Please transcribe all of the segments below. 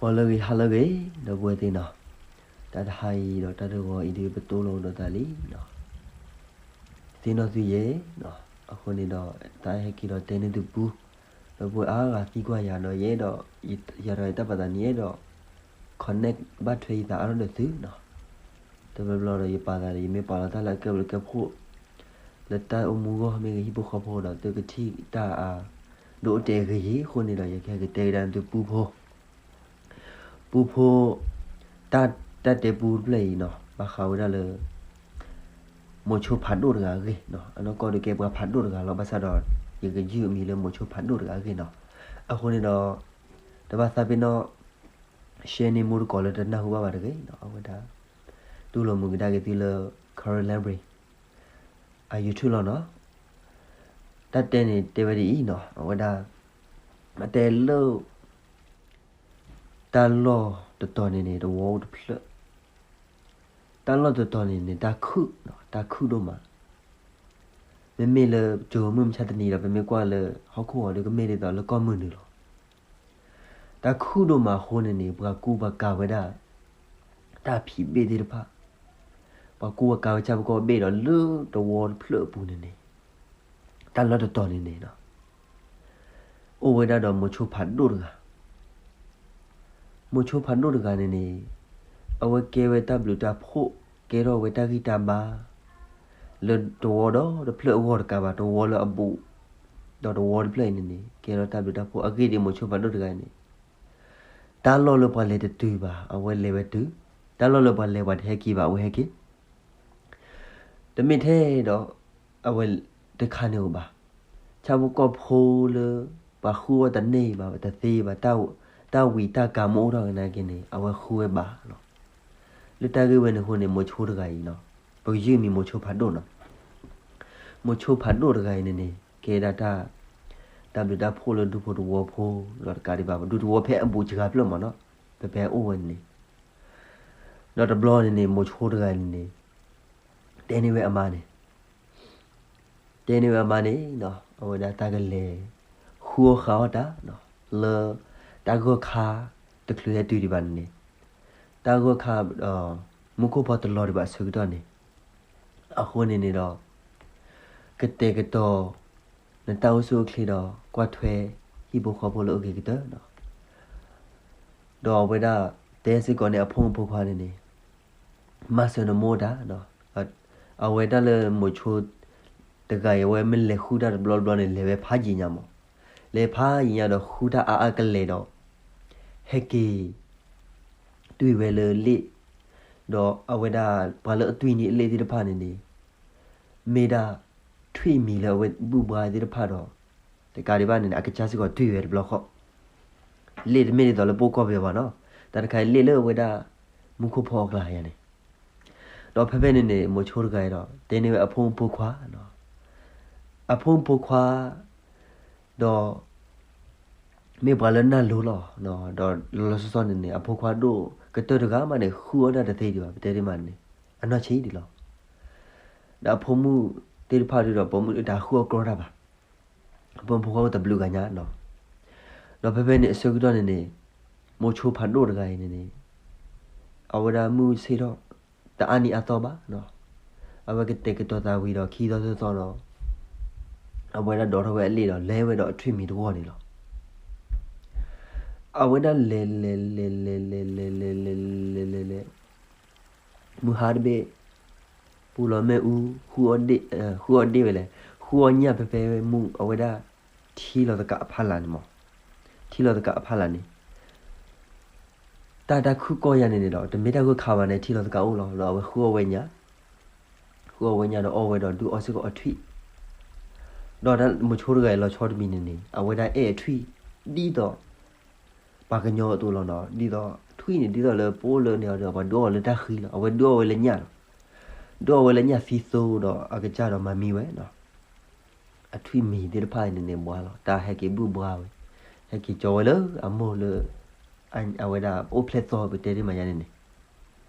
ဂီၤလၢအဂ့ၤ ဟါလၢအဂ့ၤ ဒီပုၢ်ဝဲၢ်သ့ၣ်နီၤ, တၢ်တဟါအံၤဒီးတၢ်တဂီၤအံၤဒုး ပတိၢ်လိာ်ဒီးသးလံနီၤ, သ့ၣ်နီၣ်သုယဲနီၤ, အဃိန့ၣ်ဒီး တၢ်ဟဲက့ၤဒီးတဲန့ၢ်သုပူ, ဒီပုၢ်ဝဲၢ်အါဂၤသံကွၢ်ယၤဒီးယဲဒီး ယၤဒီးယတၢ်ပာ်သးန့ၣ်ယဲဒီး connect ဘၣ်ထွဲယသးအါထီၣ်ဒီးသုနီၤ, တဘျီဘျီဒီးယပာ်သးဒီး ယမ့ၢ်ပာ်လီၤတၢ်လၢအကဲဘျုးကဲဖှိၣ် လၢတၢ်အိၣ်မူအဂီၢ်မ့ၢ်ဂ့ၤ ဟံၣ်ဖိဃီဖိဒီး သုကထံၣ်တၢ်အါ ဒိၣ်အိၣ်တဲာ်ဂ့ၤယံၤအဃိန့ၣ်ဒီး ယကဟဲက့ၤတဲကဒါသုပူဖိ, ပူဖိ, တၢ်, တၢ်တဲပူတဖျၢၣ်အံၤနီၤ ဘၣ်ဃးဝဲဒၣ်လၢ မိၤဆိဖးဒိၣ်တဂၤအဂ့ၢ်နီၤ, အနီၢ်ကီၢ်ဒုးကဲပှၤဖးဒိၣ်တဂၤလီၤ, ဘၣ်ဆၣ်ဒီး ယကယုၢ်အမံၤလၢမိၤဆိဖးဒိၣ်တဂၤအဂ့ၢ်နီၤ, အဃိန့ၣ်ဒီး တဘၣ်သးပ့ၤနီၣ် share န့ၢ်မိၢ်တကိးလၢတနၢ်ဟူဘၣ်ဘၣ်တဂ့ၤနီၤ, အဝဲဒၣ် တူၢ်လိာ်မုာ်ကဒါက့ၤသုလၢ Karen Library အ YouTube လီၤနီၤ, တၢ်တဲန့ၣ်တဲဝဲဒ်အံၤနီၤ, အဝဲဒၣ် အတဲလၢ တၢ်လီၢ်တတီၤန့ၣ်န့ၣ် တဝီအိၣ်တဖျၢၣ်, တၢ်လီၢ်တတီၤန့ၣ်န့ၣ် တၢ်ခုၣ်နီၤ, တၢ်ခုၣ်ဒိၣ်မး, မ့မ့ၢ်လၢကၠိမုၢ်မဆါတနံၤဒီး ပမ့ၢ်ကွၢ်လၢဟီၣ်ခိၣ်အီၤဒီး ကမ့ၢ်ဒ်သိးလၢကီၢ်မုၢ်နုာ်လီၤ. တၢ်ခုၣ်ဒိၣ်မးအဃိန့ၣ်န့ၣ် ပှၤကူပှၤကၤဝဲဒၣ် တၢ်ဖံးဘ့ၣ်သ့ၣ်တဖၣ်, ပှၤကူပှၤကၤဝဲဆၣ်ဖိကီၢ်ဖိဘ့ၣ်ဒီး လၢတဝီတဖျၢၣ်အပူၤန့ၣ်န့ၣ်, တၢ်လီၢ်တတီၤန့ၣ်န့ၣ် အိၣ်ဝဲဒၣ်ဒီးမိၤဆိဖးဒိၣ်တဂၤ, မိၤဆိဖးဒိၣ်တဂၤန့ၣ်န့ၣ်, အဝဲကဲဝဲတၢ်ဘျုးတၢ်ဖှိၣ်, ကဲထီၣ်ဝဲတၢ်ဂံၢ်တၢ်ဘါ လၢတဝီဒီးတဖျၢၣ်အဂီၢ်တကးဘၣ်, တဝီလၢအဘူး, ဒီးတဝီတဖျၢၣ်အံၤန့ၣ်န့ၣ် ကဲထီၣ်တၢ်ဘျုးတၢ်ဖှိၣ်အဂ့ၢ်ဒ်အံၤ မိၤဆိဖးဒိၣ်တဂၤအံၤန့ၣ်, တၢ်လီၢ်လၢပှၤလဲၤတတုၤဘၣ် အဝဲလဲၤဝဲတုၤ, တၢ်လီၢ်လၢပှၤလဲၤပှၤတဟဲက့ၤဘၣ် အဝဲဟဲက့ၤ, တမ့ၢ်ထဲဒီး အဝဲတခါန့ၣ်ဧိၤဘၣ်, ဆၣ်ဖိကီၢ်ဖိလၢ ပှၤဃုအီၣ်တန့ၢ်ဘၣ် တသ့ဘၣ်, တၢ်ဝံၤတၢ်ကၤမ့ၢ်အိၣ်ထီၣ်ကဒါက့ၤန့ၣ် အဝဲဃုဝဲဘၣ်လီၤ. လၢတၢ်ဂ့ၢ်ဝဲန့ၣ်အဃိန့ၣ် မိၤဆိတဂၤအံၤနီၤ, ပကယုၢ်မံၤမိၤဆိဖးဒိၣ်နီၤ, မိၤဆိဖးဒိၣ်တဂၤအံၤန့ၣ်န့ၣ် ကဲဒၣ်တၢ်, တၢ်ဘျုးတၢ်ဖှိၣ်လၢဒူဖိတဝီဖိလီၤ, တကးဒံးဘၣ် ပဒူသဝီဖဲအဘူးစှၤဖျၢၣ်မးနီၤ, ဖဲဖဲအအိၣ်ဝဲန့ၣ်န့ၣ်, ဒီးတဘျီန့ၣ်န့ၣ် မိၤဆိတဂၤအံၤန့ၣ်န့ၣ် တဲန့ၢ်ဝဲအမါန့ၣ်, တဲန့ၢ်ဝဲအမါန့ၣ်နီၤ, အဝဲဒၣ်တၢ်ကလဲၤ ဃုအီၣ်ဃုအီတၢ်နီၤ, လၢ တၢ်ဂီၢ်ခါ တချုးဟဲတုၤဒံးဘၣ်န့ၣ်န့ၣ်, တၢ်ဂီၢ်ခါ မူခိၣ်ဖီတလီၤဒံးဘၣ်အဆၢကတီၢ်န့ၣ်, အဃိန့ၣ်န့ၣ်ဒီး ကတဲာ်ကတီၤ နတၢ်အိၣ်ဆူၣ်အိၣ်ချ့ဒီး ကွၢ်ထွဲ ဟံၣ်ဖိဃီဖိလၢအဂ့ၤကတၢၢ်နီၤ, ဒီးအဝဲဒၣ် တဲစ့ၢ်ကီးန့ၣ် အဖိမုၣ်ဖိခွါန့ၣ်န့ၣ် မၤစၢၤနမိၢ်တၢ်, အဝဲဒၣ်လၢမိၤဆိ တဂၤအံၤ အဝဲမ့ၢ်လဲၤဃုတၢ်တဘျီဘျီန့ၣ် လဲၤဝဲဖးယံာ်ညါမး, လဲၤဖးယံာ်ညါဒီးဃုတၢ်အါအါကလဲာ်ဒီး ဟဲက့ၤ တွံၢ်ဝဲလၢလ့ၣ်, ဒီးအဝဲဒၣ်ပှၤလၢအတွံၢ်န့ၢ်အလ့ၣ်သ့ၣ်တဖၣ်န့ၣ်န့ၣ် မ့ၢ်ဒၣ် ထွံၣ်မံၤလၢအဝဲဘူၣ်ဘှါသ့ၣ်တဖၣ်ဒီး တကးဒံးဘၣ်န့ၣ်န့ၣ် အကစၢ်စ့ၢ်ကီးတွံၢ်ဝဲတဘျီဃီ, လ့ၣ်တမ့ၢ်ဒ်သိးလၢပအိၣ်ကီၢ်ပယီၤဘၣ်နီၤ, တၢ်တခါအံၤလ့ၣ်လၢအဝဲဒၣ် မူခိၣ်ဖီအကျါယါန့ၣ်, ဒီးဖဲဖဲန့ၣ်န့ၣ် မိၤဆိတဂၤအံၤဒီး တဲန့ၢ်ဝဲအဖိမုၣ်ဖိခွါ, အဖိမုၣ်ဖိခွါ ဒီး မ့ၢ်ပှၤလၢနၢ်လိၤလီၤ, ဒီးလီၤလီၤဆီဆီန့ၣ်န့ၣ် အဖိခွါဒိၣ်ကတၢၢ်တဂၤမးန့ၣ် ဃုအီၣ်တၢ်တသ့ဒံးဘၣ် ပတဲတ့ၢ်မးန့ၣ် အနီၢ်ဆံးဒံးလီၤ, ဒီးအဖိမုၣ်သ့ၣ်တဖၣ်ဒုးဒီး ပိာ်မုၣ်တၢ်ဃုအီၣ်ကြီတၢ်ဘၣ်, အဖိမုၣ်ဖိခွါအိၣ်တဘျုးဂၤညါနီၤ, ဒီးဖဲဖဲန့ၣ်အဆၢကတီၢ်န့ၣ်န့ၣ် မိၤဆိဖးဒိၣ်တဂၤအံၤန့ၣ်န့ၣ် အဝဲဒၣ်မုၢ်ဆ့ၣ်ထီၣ် တအါနံၤအါသီဘၣ်, အဝဲကတဲာ်ကတီၤသးဝံၤဒီး ခံသီသၢသီဒီး အဝဲဒၣ်ဒိးထီၣ်ဝဲအလ့ၣ်ဒီး လဲၤဝဲဒီးအထွံၣ်မံၤတဂီၢ်န့ၣ်လီၤ. အဝဲဒၣ်လဲၤလဲၤလဲၤလဲၤလဲၤလဲၤလဲၤလဲၤလဲၤလဲၤလဲၤ မုၢ်ဟါတဘ့ၣ် ပူၤလီၤမ့ၣ်အူ ဃုအီၣ်ဒ့ၣ်ဝဲလဲၣ်, ဃုအီၣ်ညၣ်ဖဲဖဲမုၢ် အဝဲဒၣ် ထံလီၤသကးအဖီလာ်န့ၣ်မး, ထံလီၤသကးအဖီလာ်န့ၣ် တၢ်တၢ်ခုၣ်ကီၢ်ယါန့ၣ်န့ၣ်ဒီး တမ့ၢ်တၢ်ဂိၢ်ခါဘၣ်န့ၣ် ထံလီၤသကးအိၣ်လီၤ, ဒီးအဝဲဃုအီၣ်ဝဲညၣ်, ဃုအီၣ်ဝဲညၣ်ဒီးအီၣ်ဝဲဒီးဒုးအီၣ်စ့ၢ်ကီးအထွံၣ်, ဒီးတၢ်မိၤဆိတဂၤအံၤလီၤဆီတမံၤန့ၣ်န့ၣ် အဝဲဒၣ်အဲၣ်အထွံၣ် ဒ်သိး ပှၤကညီအသိးလီၤနီၤ, ဒ်သိးထွံၣ်န့ၣ် ဒ်သိးလၢပအိၣ်လၢန့ၣ်ဒီး ပှၤဒုးအီၣ်ဝဲလၢတၢ်ဃံလီၤ, အဝဲဒုးအီၣ်ဝဲလၢညၣ်လီၤ, ဒုးအီၣ်ဝဲလၢညၣ်သံသိဒီးအကစၢ်ဒီးမၤမံဝဲနီၤ အထွံၣ်မံၤသ့ၣ်တဖၣ်န့ၣ်န့ၣ်ဘှါလီၤ, တၢ်ဟဲက့ၤဘူၣ်ဘှါဝဲ, ဟဲက့ၤကၠီဝဲလၢအမိၢ်လၢ အဝဲဒၣ်အိၣ်ဖျဲၣ်သီပတဲတ့ၢ်မးယါန့ၣ်န့ၣ်,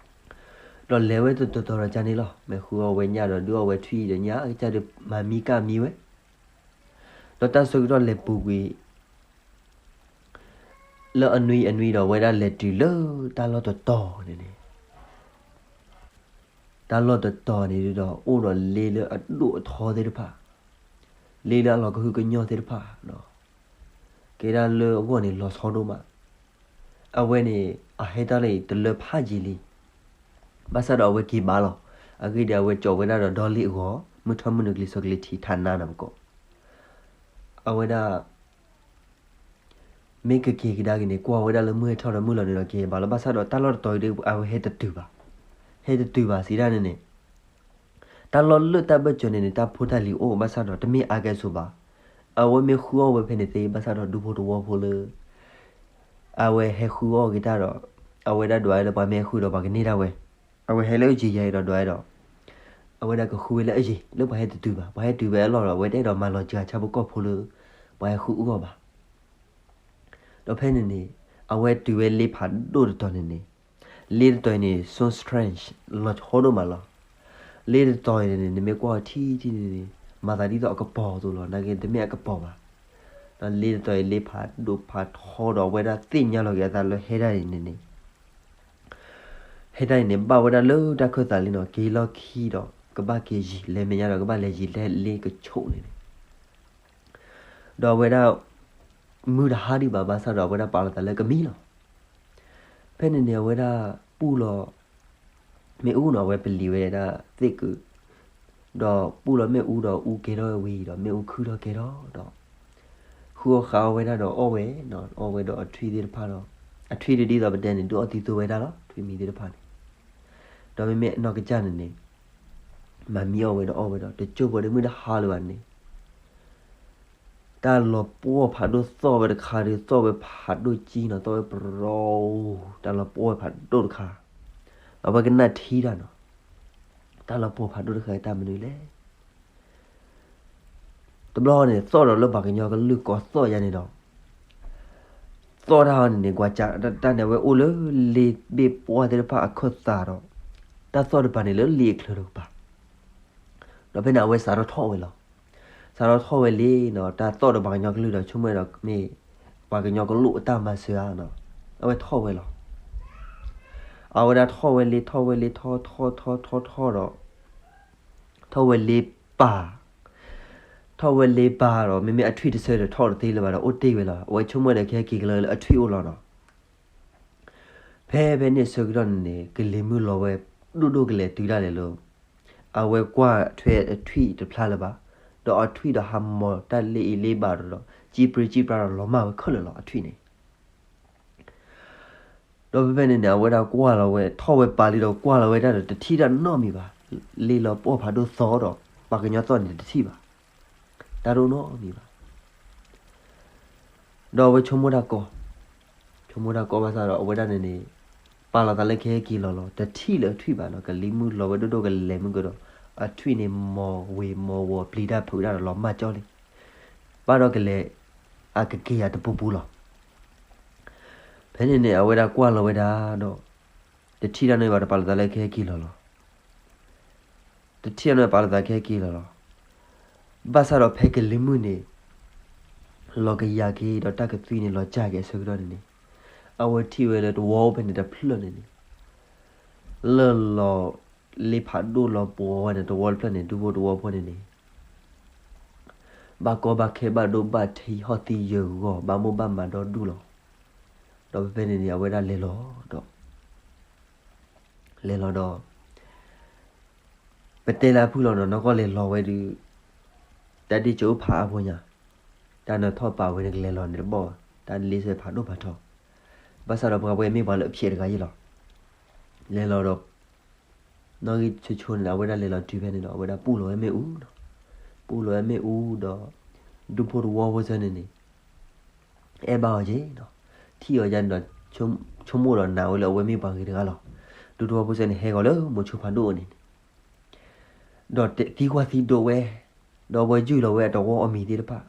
ဒီးလဲၤဝဲတတီၤတီၤဒီးကန့ၣ်လီၤ, မ့ၢ်ဃုအီၣ်ဝဲညၣ်ဒီးဒုးအီၣ်ဝဲထွံၣ်ဒီးညၣ်အကစၢ်ဒီးမၤမံကၢ်မံဝဲ, ဒီးတၢ်ဆၢကတီၢ်လဲၤပူၤကွံာ် လၢအနွံအနွံဒီး အဝဲဒၣ်လဲၤတုၤလၢတၢ်လီၢ်တတီၤန့ၣ်န့ၣ်, တၢ်လီၢ်တတီၤန့ၣ်ဒီး အိၣ်ဒီးလ့လၢအဒိၣ်အထီသ့ၣ်တဖၣ်, လ့လၢအလီၤကဟုကညီၢ်သ့ၣ်တဖၣ်, ကဲဒၣ်လၢအဂီၢ်န့ၣ်လီၤဆီဒိၣ်မး. အဝဲန့ၣ် အဟဲတၢ်လၢအံၤတလၢဖးယံာ်လံ, ဘၣ်ဆၣ်ဒီးအဝဲက့ၤဘၣ်လီၤ. အဂ့ၢ်ဒ်အံၤ အဝဲကၠီးဝဲဒၣ်ဒီးဒီလ့ၣ်အဂီၢ်, မုၢ်ထီၣ်မုၢ်နုာ်ကလံၤစိးကလံၤထံးထးနါနီၤပကိး, အဝဲဒၣ် မ့ၢ်ကက့ၤကဒါက့ၤန့ၣ် ကွၢ်ဝဲဒၣ်လၢမုၢ်ဟဲထီၣ်ဒီးမုၢ်လီၤနုာ်ဒီးက့ၤဘၣ်လီၤ. ဘၣ်ဆၣ်ဒီးတၢ်လီၢ်တတီၤအံၤဒီး အဝဲဟဲတတုၤဘၣ်, ဟဲတတုၤဘၣ်စံးဒၣ်န့ၣ်န့ၣ်, တၢ်လီၢ်လၢတၢ်ဘၢၣ်စၢၤန့ၣ်န့ၣ် တၢ်ဖိတၢ်လံၤအိၣ် ဘၣ်ဆၣ်ဒီးတမ့ၢ်အါကဲဆိးဘၣ်. အဝဲမ့ၢ်ဃုအီၣ်ဝဲဖဲန့ၣ်သ့ ဘၣ်ဆၣ်ဒီးဒူဖိတဝီဖိလၢ အဝဲဟဲဃုအီၣ်က့ၤတၢ်ဒီး အဝဲဒၣ်ဒွးလၢပှၤမ့ၢ်ဟဲဃုဒီးပှၤကန့ၢ်ဒၣ်ဝဲ, အဝဲဟဲလၢအယံၤယၤအံၤဒီးဒွးဒီး အဝဲဒၣ်ကဃုဝဲလၢအယံၤ လၢပှၤဟဲတတုၤဘၣ်, ပှၤဟဲတုၤဝဲအလီၢ်ဒီး အဝဲတအဲၣ်ဒိးမၤလီၤစှၤဆၣ်ဖိကီၢ်ဖိလၢ ပှၤဟဲဃုအီၣ်ဘၣ်. ဒီးဖဲန့ၣ်န့ၣ် အဝဲတုၤဝဲလ့ဖးဒိၣ်တတီၤန့ၣ်န့ၣ်, လ့တတီၤအံၤန့ၣ် so strange လီၤဆီဒိၣ်မးလီၤ. လ့တတီၤအံၤန့ၣ်န့ၣ် နမ့ၢ်ကွၢ်ထံထံန့ၣ်န့ၣ် မၤသးဒ်သိးအကပီၤအသိးလီၤ, နာ်က့တမ့ၢ်အကပီၤဘၣ်. ဒီးလ့တတီၤအံၤ လ့ဖးဒိၣ်ဖးထီဒီး အဝဲဒၣ်သ့ၣ်ညါလီၤက့ၤအသးလၢဟဲဒၣ်အံၤန့ၣ်န့ၣ် ဟဲဒၣ်အံၤန့ၣ် ဘၣ်ဝဲဒၣ်လၢတၢ်ခၢၣ်သးလံနီၤ, က့ၤလီၢ်ခံဒီး ကဘၣ်က့ၤယံၤ လဲၤမဲာ်ညါဒီး ကဘၣ်လဲၤယံၤလဲၤလ့ကဆိးန့ၣ်န့ၣ်, ဒီးအဝဲဒၣ် မုၢ်တဟါဒံးဘၣ် ဘၣ်ဆၣ်ဒီး အဝဲဒၣ်ပာ်လီၤသးလၢကမံလီၤ. ဖဲန့ၣ်န့ၣ် အဝဲဒၣ်ပူၢ်လီၤမ့ၣ်အူနီၤ, အဝဲပလံၤဝဲဒၣ်သ့ၣ်ကုာ်, ဒီးပူၢ်လီၤမ့ၣ်အူဒီးအူကဲထီၣ်ဝဲဝံၤဒီး မ့ၣ်အူခုၣ်ထီၣ်ကဲထီၣ်ဒီး ဃုအီၣ်ဃုအီဝဲဒၣ်ဒီးအီၣ်ဝဲ, အီၣ်ဝဲဒီးအထွံၣ်သ့ၣ်တဖၣ်ဒီး အထွံၣ်ဒ်သိးပတဲန့ၣ် ဒုးအီၣ်သံသိဝဲဒၣ်လီၤ, ထွံၣ်မံၤသ့ၣ်တဖၣ်န့ၣ်, ဒီးမ့မ့ၢ်အနီၢ်ကစၢ်န့ၣ်န့ၣ် မၤမံအီၣ်ဝဲဒီးအီၣ်ဝဲဒီး တကၠိၢ်ဖိဒီးမုၢ်တဟါလၢၤဘၣ်န့ၣ် တၢ်လီၤပှီၢ်ဖးဒိၣ်သီၣ်ဝဲတခါဒီး သီၣ်ဝဲဖးဒိၣ်ကံနီၤ, သီၣ်ဝဲပရီ, တၢ်လီၤပှီၢ်ဖးဒိၣ်တခါ, အဝဲကနၣ်ထံတၢ်နီၤ, တၢ်လီၤပှီၢ်ဖးဒိၣ်တခါတၢ်မနုၤလဲၣ်. တဘျီန့ၣ် သီၣ်ဒီးလၢပှၤကညီကလုၢ်ကိးသီၣ်ယါန့ၣ်ဒီး သီၣ်တၢ်အီၤန့ၣ်န့ၣ် ကွၢ်ကၢ်တၢ်န့ၣ် အဝဲအိၣ်လၢလ့ဘ့ၣ်ပှီၢ်သ့ၣ်တဖၣ်အခၢၣ်သးဒီး တၢ်သီၣ်တပၤန့ၣ်လၢလ့အချၢတကပၤ, ဒီးဖဲန့ၣ် အဝဲစးထီၣ်ထီၣ်ဝဲလီၤ. စးထီၣ်ထီၣ်ဝဲလံနီၤ, တၢ်သီၣ်ဒီးပှၤကညီကလုၢ်ဒီး ဆိကမိၣ်ဒီးမ့ၢ် ပှၤကညီကလုၢ်အတၢ်မၤစၢၤဧါနီၤ, အဝဲထီၣ်ဝဲလီၤ. အဝဲဒၣ်ထီၣ်ဝဲလံ ထီၣ်ဝဲလံ ထီၣ်ထီၣ်ထီၣ်ထီၣ်ထီၣ်ဒီး ထီၣ်ဝဲလ့ပၤ, ထီၣ်ဝဲလ့ပၤဒီး မ့မ့ၢ်အထွံၣ်တဆၢဒီးထီၣ်တသ့လၢၤဘၣ်ဒီး အိၣ်တ့ၢ်ဝဲလီၤ. အဝဲဆိကမိၣ်ဒီး ကဟဲက့ၤကလၢလၢအထွံၣ်အိၣ်လီၤနီၤ. ဖဲဖဲန့ၣ်ဆၢကတီၢ်န့ၣ်န့ၣ် ကလံၤမုၢ်လီၤဝဲ ဒိၣ်ဒိၣ်ကလဲာ်တုၤဒၣ်လဲာ်လၢ အဝဲကွၢ်ထွဲအထွံၣ်တဖျါလၢၤဘၣ်, ဒီးအထွံၣ်ဒီးဟးမီၤတၢ်လ့အံၤလ့ဘၣ်ဒီး ကံပြံကံပြါဒီးလီၤမၢ်ဝဲခဲလၢာ်လီၤ အထွံၣ်န့ၣ် ဒီးဖဲဖဲန့ၣ်န့ၣ် အဝဲဒၣ်ကွၢ်လီၤဝဲ ထီၣ်ဝဲပာ်လံဒီးကွၢ်လီၤဝဲဒၣ်ဒီး တထံၣ်တၢ်နီတမံၤဘၣ်. လ့လီၤပှီၢ်ဖးဒိၣ်သီဒီး ပှၤကညီသီၣ်န့ၣ်တထံၣ်ဘၣ်, တၢ်ဒိၣ်နီတမံၤဘၣ်. ဒီးအဝဲဆိကမိၣ်တၢ်ကီ, ဆိကမိၣ်တၢ်ကီဘၣ်ဆၣ်ဒီး အဝဲဒၣ်န့ၣ်န့ၣ် ပာ်လီၤသးလၢကဟဲက့ၤလီၤလီၤ. တထံၣ်လၢအထွံၣ်ဘၣ်နီၤ, ကလံၤမုၢ်လီၤဝဲဒိၣ်ဒိၣ်ကလဲာ်မုၢ်ကဒီး အထွံၣ်န့ၣ်မီၤဝ့ၤမီၤဝီၤပျံၤတၢ်ဖုးတၢ်ဒီးလီၤမၢ်ကၠီလံ. ဘၣ်ဒီးကလဲၤ အကက့ၤယၤတပူၤပူၤလီၤ. ဖဲန့ၣ်န့ၣ် အဝဲဒၣ်ကွၢ်လီၤဝဲဒၣ်ဒီး တထံၣ်တၢ်နီတမံၤဘၣ် တပာ်လီၤသးလၢကဟဲက့ၤလီၤလီၤ. တထံၣ်တၢ်နီတမံၤ ပာ်လီၤသးကဟဲက့ၤလီၤလီၤ. ဘၣ်ဆၣ်ဒီးဖဲကလံၤမုၢ်န့ၣ် လီၤကယၤက့ၤဒီးတၢ်ကသွံန့ၣ် လီၤစၢ်က့ၤအဆၢကတီၢ်န့ၣ်န့ၣ် အဝဲထံၣ်ဝဲလၢတဝီအိၣ်ဖဲန့ၣ်တဖျၢၣ်န့ၣ်န့ၣ် လၢလီၤလ့ဖးဒိၣ်လီၤပှီၢ်ဝဲန့ၣ် တဝီတဖျၢၣ်န့ၣ် ဒူဖိတဝီဖိန့ၣ်န့ၣ် ဘၣ်ကီဘၣ်ခဲဘၣ်ဒိဘၣ်ထံးဟီၣ်သံယၢၤဂီၤ ဘၣ်မိၢ်ဘၣ်မးဒီဒူၣ်လီၤ. ဒီးဖဲဖဲန့ၣ်န့ၣ် အဝဲဒၣ်လဲၤလီၤဒီး လဲၤလီၤဒီး ပတဲလၢအဖုၣ်လီၤနီၤ နီၢ်ကီၢ်လဲၤလီၤဝဲဒုး တၢ်ဒ့ၣ်ကၠိဖးအါဖိညါ တၢ်နၢထီၣ်ပာ်ဝဲန့ၣ်ကလဲၤလီၤန့ၣ်တဘၣ်ဘၣ် တၢ်လ့စဲဖးဒိၣ်ဖးထီ ဘၣ်ဆၣ်ဒီးပှၤဝဲမ့ၢ်ပှၤလၢအဖျဲးတဂၤယ့ၣ်လီၤ. လဲၤလီၤဒီး နီၣ်ဂံၢ်ဆိဆိန့ၣ် အဝဲဒၣ်လဲၤလီၤတုၤဖဲန့ၣ်ဒီး အဝဲဒၣ်ပူၢ်လီၤဝဲမ့ၣ်အူနီၤ ပူၢ်လီၤဝဲမ့ၣ်အူဒီး ဒူဖိတဝီဖိဆၢန့ၣ်န့ၣ် အဲၣ်ဘၣ်အီၤက့ၤနီၤ ထံၣ်အီၤယါန့ၣ်ဒီး ဆိကမိၣ်ဒီးနာ်ဝဲလၢအဝဲမ့ၢ်ပှၤဂ့ၤတဂၤလီၤ. ဒူတဝီဖိဆၢန့ၣ် ဟဲဂီၤလၢမိၤဆိဖးဒိၣ်အအိၣ်န့ၣ် ဒီးသံကွၢ်သံဒိးဝဲ ဒီးအဝဲယုၢ်လီၤဝဲအတဝီအမံၤသ့ၣ်တဖၣ်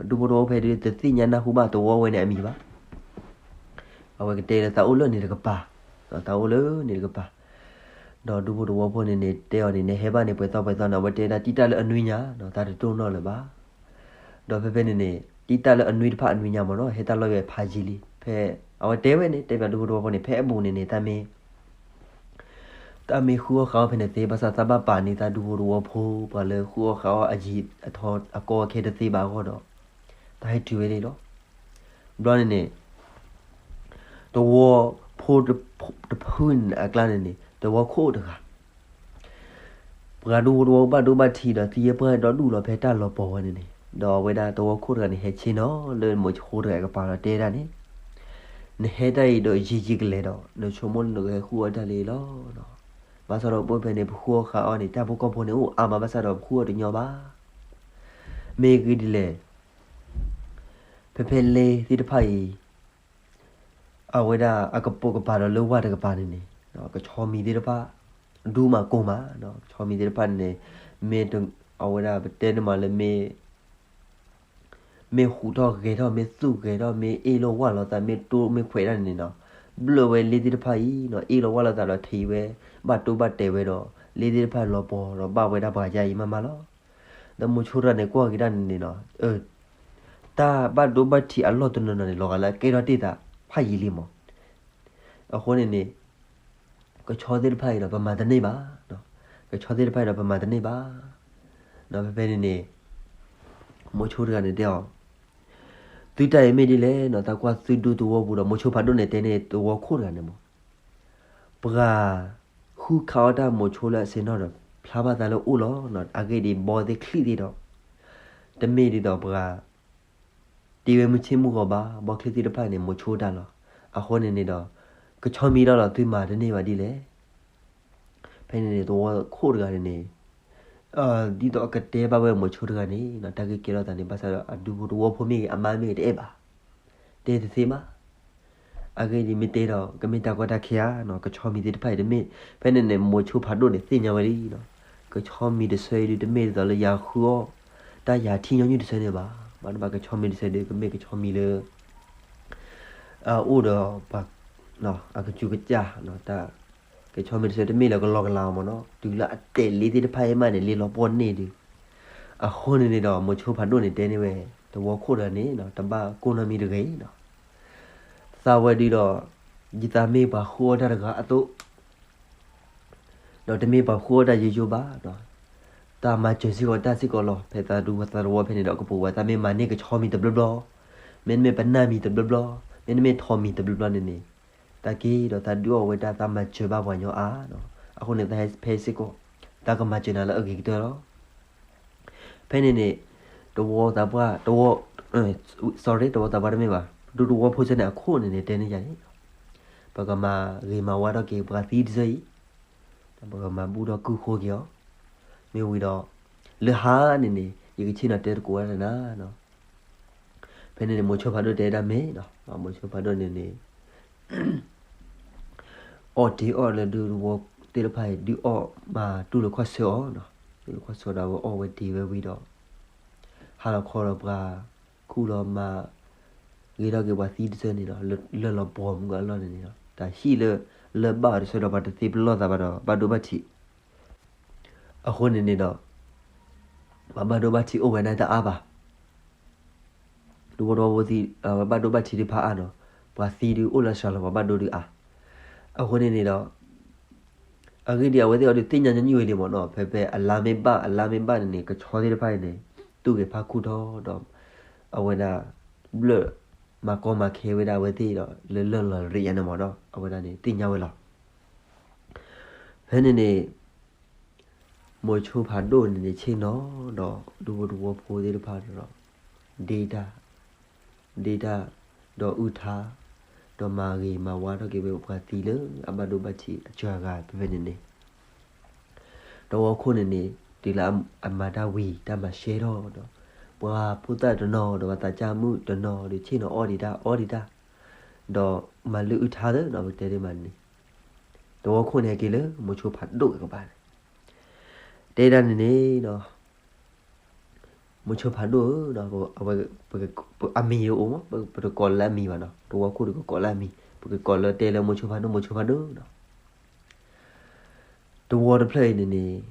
ဒူဖိတဝီဖိဖဲဒုး တသ့ၣ်ညါနၢ်ဟူဘၣ်တဝီဝဲန့ၣ်အမံၤဘၣ်. အဝဲကတဲလၢသးအိၣ်လၢန့ၣ်တကပၤ သးအိၣ်လၢန့ၣ်တကပၤ ဒီးဒူဖိတဝီဖိန့ၣ်န့ၣ် တဲအီၤန့ၣ် နဟဲဘၣ်န့ၣ် ပှဲၤသီပှဲၤသီန့ၣ် အဝဲတဲဒၣ်တံၢ်တၢ်လၢအနွံညါ သးတတိၢ်နီၣ်လၢၤဘၣ်. ဒီးဖဲဖဲန့ၣ်န့ၣ် တံၢ်တၢ်လၢအနွံတဖၣ်အနွံညါမ့ၢ်နီၤ ဟဲတၢ်လီၢ်ဝဲဖးယံာ်လံ ဖဲအဝဲတဲဝဲန့ၣ် တဲပၠးဒူဖိတဝီဖိန့ၣ် ဖဲအဘူးန့ၣ်န့ၣ် တၢ်မ့ၢ် တၢ်မ့ၢ်ဃုအီၣ်ဃုအီဖဲန့ၣ်သ့ ဘၣ်ဆၣ်သးဘၣ်ပာ်န့ၢ်သးဒူဖိတဝီဖိ ပှၤလၢဃုအီၣ်ဃုအီအယံၤအထီအကီအခဲတသ့ဘၣ်အဂီၢ်ဒီး တၢ်ဟဲတုၤဝဲန့ၣ်လီၤ. ဘျီန့ၣ်န့ၣ် တဝီဖိတဖုန့ၣ်အကျါန့ၣ်န့ၣ် တဝီခိၣ်တဂၤ ပှၤဒူဖိတဝီဘၣ်ဒိဘၣ်ထံးဒီး သံယဲပှၢ်ဒီဒူၣ်လီၤ ဖဲတၢ်လီၤပှီၤဝဲန့ၣ်န့ၣ် ဒီးအဝဲဒၣ်တဝီခိၣ်တဂၤန့ၣ် ဟဲဆ့ၣ်နီၤလၢမိၤဆိတဂၤအကပၤဒီးတဲဒၣ်န့ၣ်, နဟဲတၢ်အံၤဒီးယံာ်ယံာ်ကလဲာ်ဒီး နဆိကမိၣ်လၢနကဟဲဃုအီၣ်တၢ်လံလီၤ. ဘၣ်ဆၣ်ဒီးပဖဲန့ၣ် ပဃုအီၣ်ဃုအီန့ၣ် တၢ်ဖိကီၢ်ဖိန့ၣ်အိၣ်အါမး ဘၣ်ဆၣ်ဒီးပဃုအီၣ်တညီဘၣ်. မ့ၢ်ဂ့ၢ်ဒ်လဲၣ်, ဖဲဖဲလ့သ့ၣ်တဖၣ်အံၤ အဝဲဒၣ်အကပိာ်ကပၤဒီးလၢဝၢ်တကပၤန့ၣ်န့ၣ် ကဆီမံၤသ့ၣ်တဖၣ် ဒူမးကိၢ်မး, ကဆီမံၤသ့ၣ်တဖၣ်န့ၣ်န့ၣ် မ့ၢ်အဝဲဒၣ်ပတဲန့ၣ်မးလၢမ့ၢ် မ့ၢ်ဟူးထီၣ်ဂဲၤထီၣ် မ့ၢ်သူၣ်ဂဲၤထီၣ် မ့ၢ်အ့ၣ်လိာ်ဝၢ်လိာ်သး မ့ၢ်တိၢ်မ့ၢ်ခွဲးတၢ်န့ၣ်န့ၣ်နီၤ, ဘျၢၣ်ဝဲလ့သ့ၣ်တဖၣ်အံၤနီၤ အ့ၣ်လိာ်ဝၢ်လိာ်သးဒီးထံးဝဲ ဘၣ်တိၢ်ဘၣ်တဲာ်ဝဲဒီး လ့သ့ၣ်တဖၣ်လီၤပှီၤဒီးဘၣ်ဝဲဒၣ်ပှၤကညီအံၤမးမးလီၤ. ဒီးမိၤဆိတဂၤန့ၣ် ကွၢ်က့ၤတၢ်န့ၣ်န့ၣ်နီၤ, တၢ်ဘၣ်ဒိဘၣ်ထံးအလီၢ်တနီၤနီၤန့ၣ် လီၤဂာ်လၢအကဲထီၣ်တ့ၢ်သးဖးယံာ်လံမး. အဃိန့ၣ်န့ၣ် ကဆီသ့ၣ်တဖၣ်အံၤဒီး ပမၤတန့ၢ်ဘၣ်, ကဆီသ့ၣ်တဖၣ်အံၤဒီး ပမၤတန့ၢ်ဘၣ်. ဒီးဖဲဖဲန့ၣ်န့ၣ် မိၤဆိတဂၤန့ၣ်တဲအီၤ, သုတၢ်အံၤမ့ၢ်ဒ်လဲၣ်နီၤ, သးကွၢ်သုဒူသဝီပူၤဒီး မိၤဆိဖးဒိၣ်န့ၣ်တဲန့ၢ်တဝီခိၣ်တဂၤန့ၣ်မး, ပှၤဃုခးအီၣ်တၢ်မိၤဆိလၢအဆ့ၣ်နီၤဒီး ဖျါဘၣ်သးလၢအိၣ်လီၤ, အဂ့ၢ်ဒ်အံၤ ဘီသ့ၣ်ချံသ့ၣ်ဒီး တမ့ၢ်ဒ်သိးပှၤ တ့ဝဲမုၢ်ဆ့ၣ်မုၢ်ဂီၤဘၣ်, ဘီချံသ့ၣ်တဖၣ်န့ၣ် မိၤဆိတၢ်လီၤ. အဃိန့ၣ်န့ၣ်ဒီး ကဆီမံၤတၢ်လီၤ သုမၤတန့ၢ်ဘၣ်ဒ်လဲၣ်. ဖဲန့ၣ်န့ၣ် သဝီခိၣ်တဂၤန့ၣ်န့ၣ် ဒ်သိးအကတဲဘၣ်ဝဲမိၤဆိတဂၤန့ၣ် တၢ်ဂ့ၢ်ကဲထီၣ်သးန့ၣ် ဘၣ်ဆၣ်ဒီးအဒူဖိတဝီဖိမ့ၢ်ဂ့ၤ အမါမ့ၢ်ဂ့ၤ တအဲၣ်ဘၣ်, တဲတသ့ဘၣ်. အဂ့ၢ်ဒ်အံၤ မ့ၢ်တဲဒီး ကမ့ၢ်တၢ်ကီတၢ်ခဲဧါ, ကဆီမံၤသ့ၣ်တဖၣ်အံၤတမ့ၢ်, ဖဲန့ၣ်န့ၣ် မိၤဆိဖးဒိၣ်န့ၣ် သ့ၣ်ညါဝဲလံ, ကဆီမံၤတဆၢအံၤဒုး တမ့ၢ်ဒ်သိးလၢယၤဃုအီၣ် တၢ်ယၤထံၣ်ညီနုၢ်တဆၢန့ၣ်ဘၣ်. ဘၣ်တဘၣ် ကဆီမံၤတဆၢဒုး ကမ့ၢ်ကဆီမံၤလၢ အအိၣ်ဒီးပှၤ အကစူးကစၢ်, ကဆီမံၤတဆၢတမ့ၢ်လၢကလီကလီမးနီၤ, တုၤလၢအတဲာ်လ့သ့ၣ်တဖၣ်အံၤမးန့ၣ် လ့လီၤပှီၢ်န့ၢ်ဒုး. အဃိန့ၣ်န့ၣ်ဒီး မိၤဆိဖးဒိၣ်န့ၣ်တဲန့ၢ်ဝဲ သဝီခိၣ်တဂၤန့ၣ် တဘၣ်ကိၢ်နီတမံၤတဂ့ၤနီၤ, သးဝဲဒုးဒီး ယသးမ့ၢ်ပှၤဃုအီၣ်တၢ်တဂၤအသိး ဒီးတမ့ၢ်ပှၤဃုအီၣ်တၢ်ယိယိဘၣ်, တၢ်မၤစၢၤစ့ၢ်ကီးတၢ်စ့ၢ်ကီးလီၤ. ဖဲသးဒူသးသဝီဖဲန့ၣ်ဒီး ကပိာ်ဝဲ သးမ့ၢ်မၤန့ၢ်ကဆီမံၤတဘျီဘျီ, မ့တမ့ၢ်ပနၢ်မံၤတဘျီဘျီ, မ့တမ့ၢ်ထိးမံၤတဘျီဘျီန့ၣ်န့ၣ်, တၢ်က့ၤဒီးသးဒုးအီၣ်ဝဲဒၣ် သးမၤစၢၤဘၣ်ပှၤကညီအါ, အဃိန့ၣ် သးဟဲဖဲစ့ၢ်ကီး သးကမၤစၢၤနၤလၢအဂ့ၤကတၢၢ်လီၤ. ဖဲန့ၣ်န့ၣ် တဝီသးပှၢ် တဝီ sorry တဝီသးပှၢ်တမ့ၢ်ဘၣ်, ဒူသဝီဖိစၢၤန့ၣ်အခိၣ်န့ၣ်န့ၣ် တဲန့ၢ်ယၤန့ၣ်, ပကမၤဂ့ၤမၤဝါထီၣ်က့ၤ ပှၤသံတစၢၤအံၤ, ပကမၤဘူၣ်ထီၣ်ကုၢ်ဃိက့ၤအီၤ, မ့ၢ်ဝံၤဒီး လၢဟါန့ၣ်န့ၣ် ယကဆ့ၣ်နီၤတဲသကိးဝဲဒၣ်နၤ, ဖဲန့ၣ်န့ၣ် မိၤဆိဖးဒိၣ်တဲဒၣ်မ့ၢ်နီၤ, မိၤဆိဖးဒိၣ်န့ၣ်န့ၣ် အီၣ်တ့ၢ်အီၣ်လၢဒူသဝီသ့ၣ်တဖၣ်အံၤ ဒုးအီၣ်မၤတူၢ်လိာ်ခီၣ်ဆၢအီၤ, တူၢ်လိာ်ခီၣ်ဆၢဒီး အဝဲအီၣ်ဝဲတ့ၢ်ဝဲဝံၤဒီး ဟါလီၤခီဒီးပှၤ ခူၣ်လီၤမၤ ဂ့ၤထီၣ်က့ၤပှၤသံတစၢၤန့ၣ်ဒီး လၢလီၤပှီၤမုၢ်အလီၢ်န့ၣ်န့ၣ်ဒီး တၢ်ဟံၣ်လၢ လၢဘၣ်အီၤတဆၢဒီး ပှၤတသ့ပလီၢ်သးဘၣ်ဒီး ဘၣ်ဒိဘၣ်ထံး အဃိန့ၣ်န့ၣ်ဒီး ပှၤဘၣ်ဒိဘၣ်ထံးအိၣ်ဝဲဒၣ်တအါဘၣ်. ဒူဖိတဝီဖိသံ ဘၣ်ဒိဘၣ်ထံးဒုးဖးအါနီၤ, ပှၤသံဒုးအိၣ်လၢစှၤလီၤ ပှၤဘၣ်ဒိဒုးအါ. အဃိန့ၣ်န့ၣ်ဒီး အဂ့ၢ်ဒ်အံၤ အဝဲသ့ၣ်အီၤဒုးသ့ၣ်ညါညီနုၢ်ဝဲလံမ့ၢ်နီၤ, ဖဲဖဲအလါမ့ၢ်ဘၣ် အလါမ့ၢ်ဘၣ်န့ၣ်န့ၣ် ကဆီသ့ၣ်တဖၣ်အံၤန့ၣ် သူၣ်ဂဲၤဖးခူၣ်ထီၣ်ဒီး အဝဲဒၣ် ဘျၢၣ် မၤကီမၤခဲဝဲဒၣ်အဝဲသ့ၣ်ဒီး လၢလၢၢ်လီၤရံးယါန့ၣ်မ့ၢ်နီၤ, အဝဲဒၣ်န့ၣ်သ့ၣ်ညါဝဲလီၤ. ဖဲန့ၣ်န့ၣ် မိၤဆိဖးဒိၣ်န့ၣ်န့ၣ် ဆ့ၣ်နီၤဒီး ဒူဖိတဝီဖိသ့ၣ်တဖၣ်ဒီး ဒ့တၢ် ဒ့တၢ် ဒီးအုၣ်ထါ ဒီးမၤဂ့ၤမၤဝါထီၣ်က့ၤဝဲပှၤသံလၢအဘၣ်ဒိဘၣ်ထံးအစှၤဂၤ ဖဲဖဲန့ၣ်န့ၣ် တဝီခိၣ်န့ၣ်န့ၣ် တုၤလၢအမၤတၢ်ဝံၤ တၢ်မၤရှဲထီၣ်ဒီး ပှၤဖိသၣ်တနီၤဒီး ပှၤသးစၢ်မုၣ်တနီၤဒီး ဆ့ၣ်နီၤအီၣ်ဒံးတၢ်အီဒံးတၢ် ဒီးမၤလုၢ်အုၣ်ထါသၢနီၤ ပကတဲဒ်မးန့ၣ် တဝီခိၣ်န့ၣ်က့ၤလၢမိၤဆိဖးဒိၣ်အကပၤန့ၣ် တဲဒၣ်န့ၣ်န့ၣ်ဒီး မိၤဆိဖးဒိၣ်ဧၢ, အဝဲ အမံၤအိၣ်မး ပတကိးလၢအမံၤဘၣ်နီၤ, တဝီခိၣ်ဒုးကကိးလၢအမံၤ, ပကကိးလၢတဲလၢမိၤဆိဖးဒိၣ် မိၤဆိဖးဒိၣ်နီၤ. တဝီတဖျၢၣ်အံၤန့ၣ်န့ၣ်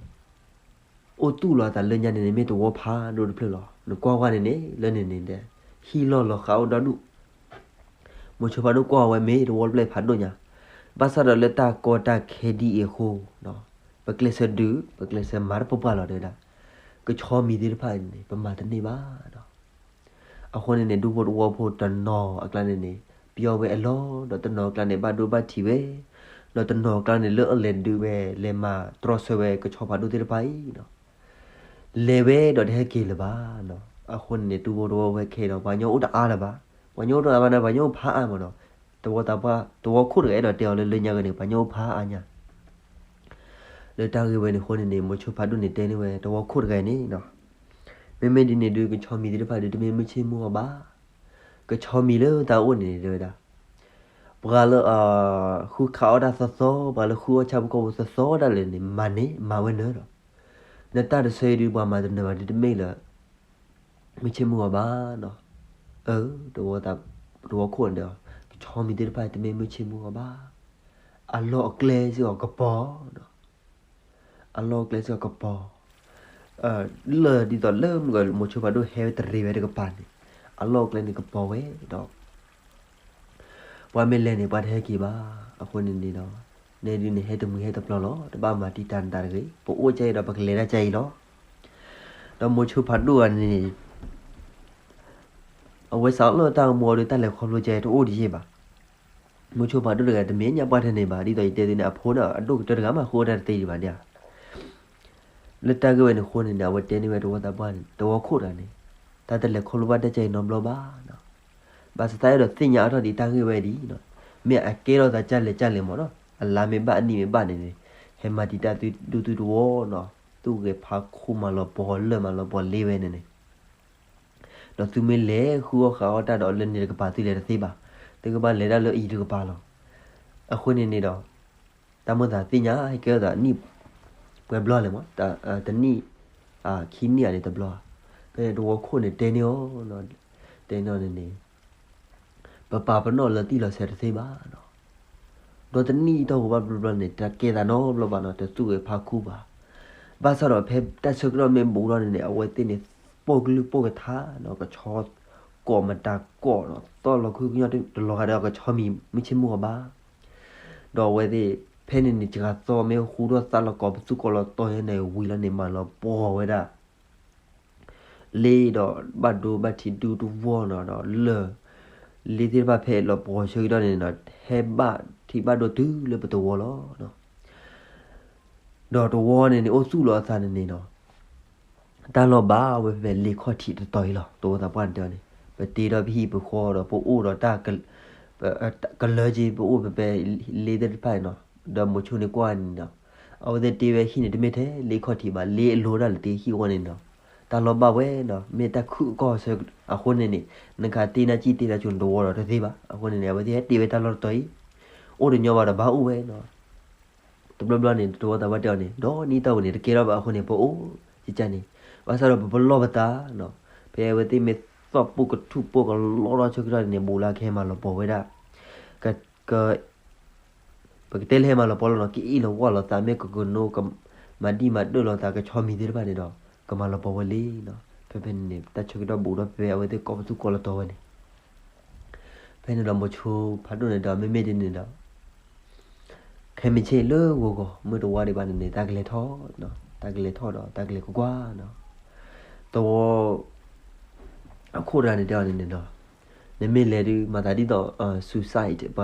အိၣ်တူၢ်လိာ်အသးလၢညါန့ၣ်န့ၣ် မ့ၢ်တဝီဖးဒိၣ်တဖျၢၣ်လီၤ. နကွၢ်ကွၢ်န့ၣ်န့ၣ် လၢန့ၣ်န့ၣ် ဟံၣ်လီၢ်လီၤဃးအိၣ်ဒီဒူၣ် မိၤဆိဖးဒိၣ်ကွၢ်ဝဲမ့ၢ်တဝီတဖျၢၣ်ဖးဒိၣ်ညါ, ဘၣ်ဆၣ်ဒီးလၢတၢ်ကီတၢ်ခဲဒ်အံၤအဃိ, ပကျဲးစၢးဒုး ပကျဲးစၢးမၤတပှၢ်ပှၢ်လီၤတဲဝဲဒၣ်, ကဆီမံၤသ့ၣ်တဖၣ်န့ၣ် ပမၤတန့ၢ်ဘၣ်ဒီး အဃိန့ၣ်န့ၣ် ဒူဖိတဝီဖိတနီၤအကျါန့ၣ်န့ၣ် ပျီဝဲအလီၢ်, ဒီးတနီၤအကျါန့ၣ် ဘၣ်ဒိဘၣ်ထံးဝဲ, ဒီးတနီၤအကျါန့ၣ် လၢအလဲၤဒုးဝဲ လဲၤမၤတြီဆၢဝဲကဆီဖးဒိၣ်သ့ၣ်တဖၣ်အံၤ, လဲၤဝဲဒီးတဟဲက့ၤလၢၤဘၣ်. အဃိန့ၣ်န့ၣ် ဒူဖိတဝီဖိခဲအံၤဒီး ပှၤကညီအိၣ်တအါလၢၤဘၣ်, ပှၤကညီအိၣ်တအါဘၣ်န့ၣ် ပှၤကညီအိၣ်ဖးအါမးဒီး တဝီသးပှၢ် တဝီခိၣ်တဂၤအဲၣ်ဒိးတဲအီၤလၢလၢညါဂ့ၤန့ၣ် ပှၤကညီအိၣ်ဖးအါညါ လၢတၢ်ဂ့ၢ်ဝဲန့ၣ်အဃိန့ၣ်န့ၣ် မိၤဆိဖးဒိၣ်န့ၣ်တဲန့ၢ်ဝဲ တဝီခိၣ်တဂၤန့ၣ်, မ့မ့ၢ်ဒ်န့ၣ်ဒုး ကဆီမံၤသ့ၣ်တဖၣ်ဒုး တမ့ၢ်မုၢ်ဆ့ၣ်မုၢ်ဂီၤဘၣ်. ကဆီမံၤလၢတၢ်အိၣ်န့ၣ်တဲဝဲဒၣ်, ပှၤလၢ ဃုခးအီၣ်တၢ်သီသီ, ပှၤလၢဃုအီၣ်ဆၣ်ဖိကီၢ်ဖိသီသီဒၣ်လဲာ်န့ၣ် မၤန့ၢ် မၤဝဲနၢၤဒီး နတၢ်တဆၢအံၤဒုး ပှၤမၤတနၢၤဘၣ်ဒုး တမ့ၢ်လၢ မုၢ်ဆ့ၣ်မုၢ်ဂီၤဘၣ်နီၤ. အၢ တဝီသး တဝီခိၣ်န့ၣ်ဒီး ကဆီမံၤသ့ၣ်တဖၣ် တမ့ၢ်မုၢ်ဆ့ၣ်မုၢ်ဂီၤဘၣ်. အလီၢ်အကျဲစ့ၢ်ကီးကပီၤနီၤ. အလီၢ်အကျဲစ့ၢ်ကီးကပီၤ, လၢာ်ဒ်သိးလၢမုၢ်ဂီၤ မိၤဆိဖးဒိၣ်ဟဲဝဲတရံးဝဲတကပၤန့ၣ် အလီၢ်အကျဲန့ၣ်ကပီၤဝဲဒီး ပှၤမ့ၢ်လဲၤန့ၣ် ပှၤတဟဲက့ၤဘၣ်. အဃိန့ၣ်န့ၣ်ဒီး နဲဒုးန့ၣ် ဟဲတမှံၤဟဲတပျီလီၤ. တဘၣ်မၤတံာ်တာ်နတၢ်တဂ့ၤ. ပအိၣ်ကဲအံၤဒီး ပကလဲၤတၢ်ကဲအံၤလီၤ. ဒီးမိၤဆိဖးဒိၣ်ဂၤန့ၣ် အဝဲစးထီၣ်လၢတၢ်ကမူအီၤဒီး တၢ်လဲၤခီဖျိကဲတအိၣ်တယံာ်ဘၣ်. မိၤဆိဖးဒိၣ်တဂၤ တမ့ၢ်ညါပှၢ်ထဲန့ၣ်ဘၣ်. ဒ်သိးယတဲသုန့ၣ် အဖိန့ၣ် အဒိၣ်ကတၢၢ်တဂၤမး ဃုအီၣ်တၢ်တသ့ဒံးဘၣ်ဒၣ်. လၢတၢ်ဂ့ၢ်ဝဲန့ၣ်အဃိန့ၣ်န့ၣ် အဝဲတဲန့ၢ်ဝဲတဝီသးပှၢ်န့ၣ် တဝီခိၣ်တဂၤန့ၣ် တၢ်တလဲၤခီဖျိဘၣ်တၢ်ကဲအံၤနီတဘျီဘၣ်နီၤ. ဘၣ်ဆၣ်သးအဲၣ်ဒိးသ့ၣ်ညါအါထီၣ်ဒံးတၢ်ဂ့ၢ်ဝဲဒ်အံၤနီၤ. မ့ၢ်အကဲထီၣ်သးကၢ်လဲၣ်ကၢ်လဲၣ်မးနီၤ. အလါမ့ၢ်ဘၣ်အနံၣ်မ့ၢ်ဘၣ်န့ၣ်န့ၣ် ဟဲမၤတံာ်တာ်သုဒူသုတဝီနီၤ. သူၣ်ဂဲၤဖးခူမၤလီၤပှီၢ်လၢာ်မၤလီၤပှီၢ်လ့ဝဲန့ၣ်န့ၣ် ဒီးသုမ့ၢ်လဲၤဃုအီၣ်ဃုအီၣ်တၢ်ဒီးလၢန့ၣ်တကပၤသုလဲၤတသ့ဘၣ်. သုကဘၣ်လဲၤတၢ်လၢအံၤတကပၤလီၤ. အဃိန့ၣ်န့ၣ်ဒီး တၢ်မိၣ်သးသ့ၣ်ညါဟဲကဲထီၣ်သးနံၣ်ပှဲၤဘျီလဲၣ်မး, တနံၣ် ခံနံၣ်ဧါန့ၣ်တဘျီ. ဖဲန့ၣ်တဝီခိၣ်န့ၣ်တဲန့ၢ်အီၤ, တဲန့ၢ်အီၤန့ၣ်န့ၣ် ပပာ်ပနီၣ်လၢတံၢ်လီၤဆဲးတသ့ဘၣ်နီၤ. ဒီးတနံၣ်တီၢ်ပူၤဘၣ်ဘျီဘျီန့ၣ် တၢ်ကဲသးနီတဘျီဘၣ်နီၤ, တသူၣ်ဂဲၤဖးခူဘၣ်. ဘၣ်ဆၣ်ဒီးဖဲတၢ်ဆၢကတီၢ်မ့ၢ်ဘူးထီၣ်န့ၣ်န့ၣ် အဝဲသ့ၣ်န့ၣ် ပိာ်ကလုၢ်ပိာ်ကထါနီၤ, ကဆီကိးမတၤကိးနီၤ, သီၣ်လီၤခုကညီၢ်တလီၤဂာ်ဒီးကဆီမံၤ မုၢ်ဆ့ၣ်မုၢ်ဂီၤဘၣ်. ဒီးအဝဲသ့ၣ် ဖဲန့ၣ်န့ၣ် စှၤသီမ့ၢ်ဟူထီၣ်သၣ်လီၤကီး ပသူၣ်ကီးလီၤတီၤညါန့ၣ် ဝံၤလီၤန့ၣ် မၤလီၤပှီၢ်ဝဲဒၣ် လ့ဒီးဘၣ်ဒိဘၣ်ထံးဒူတဝီနီၤ, ဒီးလၢၢ် လ့သ့ၣ်တဖၣ်ဖဲလီၤပှီၢ်ဆၢကတီၢ်န့ၣ်နီၤ, ဟဲဘၣ်ထံးဘၣ်ဒိတုၤလၢပတဝီလီၤ. ဒီးတဝီန့ၣ်န့ၣ် အိၣ်သူၣ်လီၤအသးန့ၣ်န့ၣ်နီၤ, တၢ်လီၢ်ဘၣ်ဝဲဖဲလ့ခီၣ်ထံးတတီၤအံၤလီၤ. တဝီသးပှၢ်န့ၣ်တဲအီၤန့ၣ် ပတ့ထီၣ်ပဟံၣ်ပဃီဒီး ပအိၣ်ဒီးတၢ် ကလၢက့ၤ ပအိၣ်ဖဲဖဲလ့သ့ၣ်တဖၣ်န့ၣ်နီၤ, ဒီးမိၤဆိန့ၣ်ကွၢ်န့ၣ်နီၤ, အဝဲသ့ၣ်တ့ဝဲဟံၣ်န့ၣ် တမ့ၢ်ထဲလ့ခီၣ်ထံးဘၣ်, လ့အလိၤဒၣ်လဲာ်တ့ဟံၣ်အဂီၢ်န့ၣ်နီၤ, တၢ်လီၢ်ဘၣ်ဝဲနီၤ, မ့ၢ်တၢ်ခုၣ်အကီၢ်ဆၢအဃိန့ၣ်န့ၣ်, နခးတ့နၢ်ကံၣ်တ့နၢ်ကၠိန့ၣ် တဝီဒီးတသ့ဘၣ်. အဃိန့ၣ်န့ၣ် အဝဲသ့ၣ်ဟဲတ့ဝဲတၢ်လီၢ်တတီၤအံၤ, အိၣ်တညီဘၣ်ဒီးဘၣ်အိၣ်ဝဲနီၤ. တဘျီဘျီန့ၣ် တဝီသးပှၢ်တဲအီၤန့ၣ် ဒီးနံၣ်တၢ်ဝဲန့ၣ် တကဲထီၣ်ဘၣ်အဃိန့ၣ် ပအိၣ်ကကန့ၣ်, ဘၣ်ဆၣ်ဒီးပပလီၢ်ပသးနီၤ, ဖဲအဝဲသ့ၣ်မ့ၢ်သီၣ်ပိၢ်ကထူၣ်ပိၢ်ကလီထီၣ်ဆၢကတီၢ်န့ၣ် ဘူးလၢကဟဲမၤလီၤပှီၢ်ဝဲဒၣ် က ပကတဲလၢဟဲမၤလီၤပှီၢ်လီၤနီၤ, ကအ့ၣ်လိာ်ဝီလိာ်သး မ့ၢ်ကကနိ ကမၤဒံၣ်မၤဒၢၣ်လိာ်သး ကဆီမံၤသ့ၣ်တဖၣ်န့ၣ်ဒီး ကမၤလီၤပှီၢ်ဝဲလံနီၤ. ဖဲဖဲန့ၣ်န့ၣ် တၢ်ဆၢကတီၢ်ဘူးဒီး ဖဲအဝဲသ့ၣ်ကိးပသူၣ်ကိးလီၤတီၤဝဲန့ၣ် ဖဲန့ၣ်ဒီးမိၤဆိဖးဒိၣ်န့ၣ်ဒီး မ့မ့ၢ်ဒ်န့ၣ်ဒီး ခဲမုၢ်ဆ့ၣ်လၢဂီၤဂီၤ မုၢ်တဝါဒံးဘၣ်န့ၣ်န့ၣ် တၢ်ကလဲၤထီၣ်နီၤ, တၢ်ကလဲၤထီၣ်ဒီး တၢ်ကလဲၤကွၢ်ကွၢ်နီၤ. သဝီ အခိၣ်တဂၤန့ၣ်တဲအီၤန့ၣ်န့ၣ်ဒီး နမ့ၢ်လဲၤဒုး မၤသးဒ်သိး suicide ပှ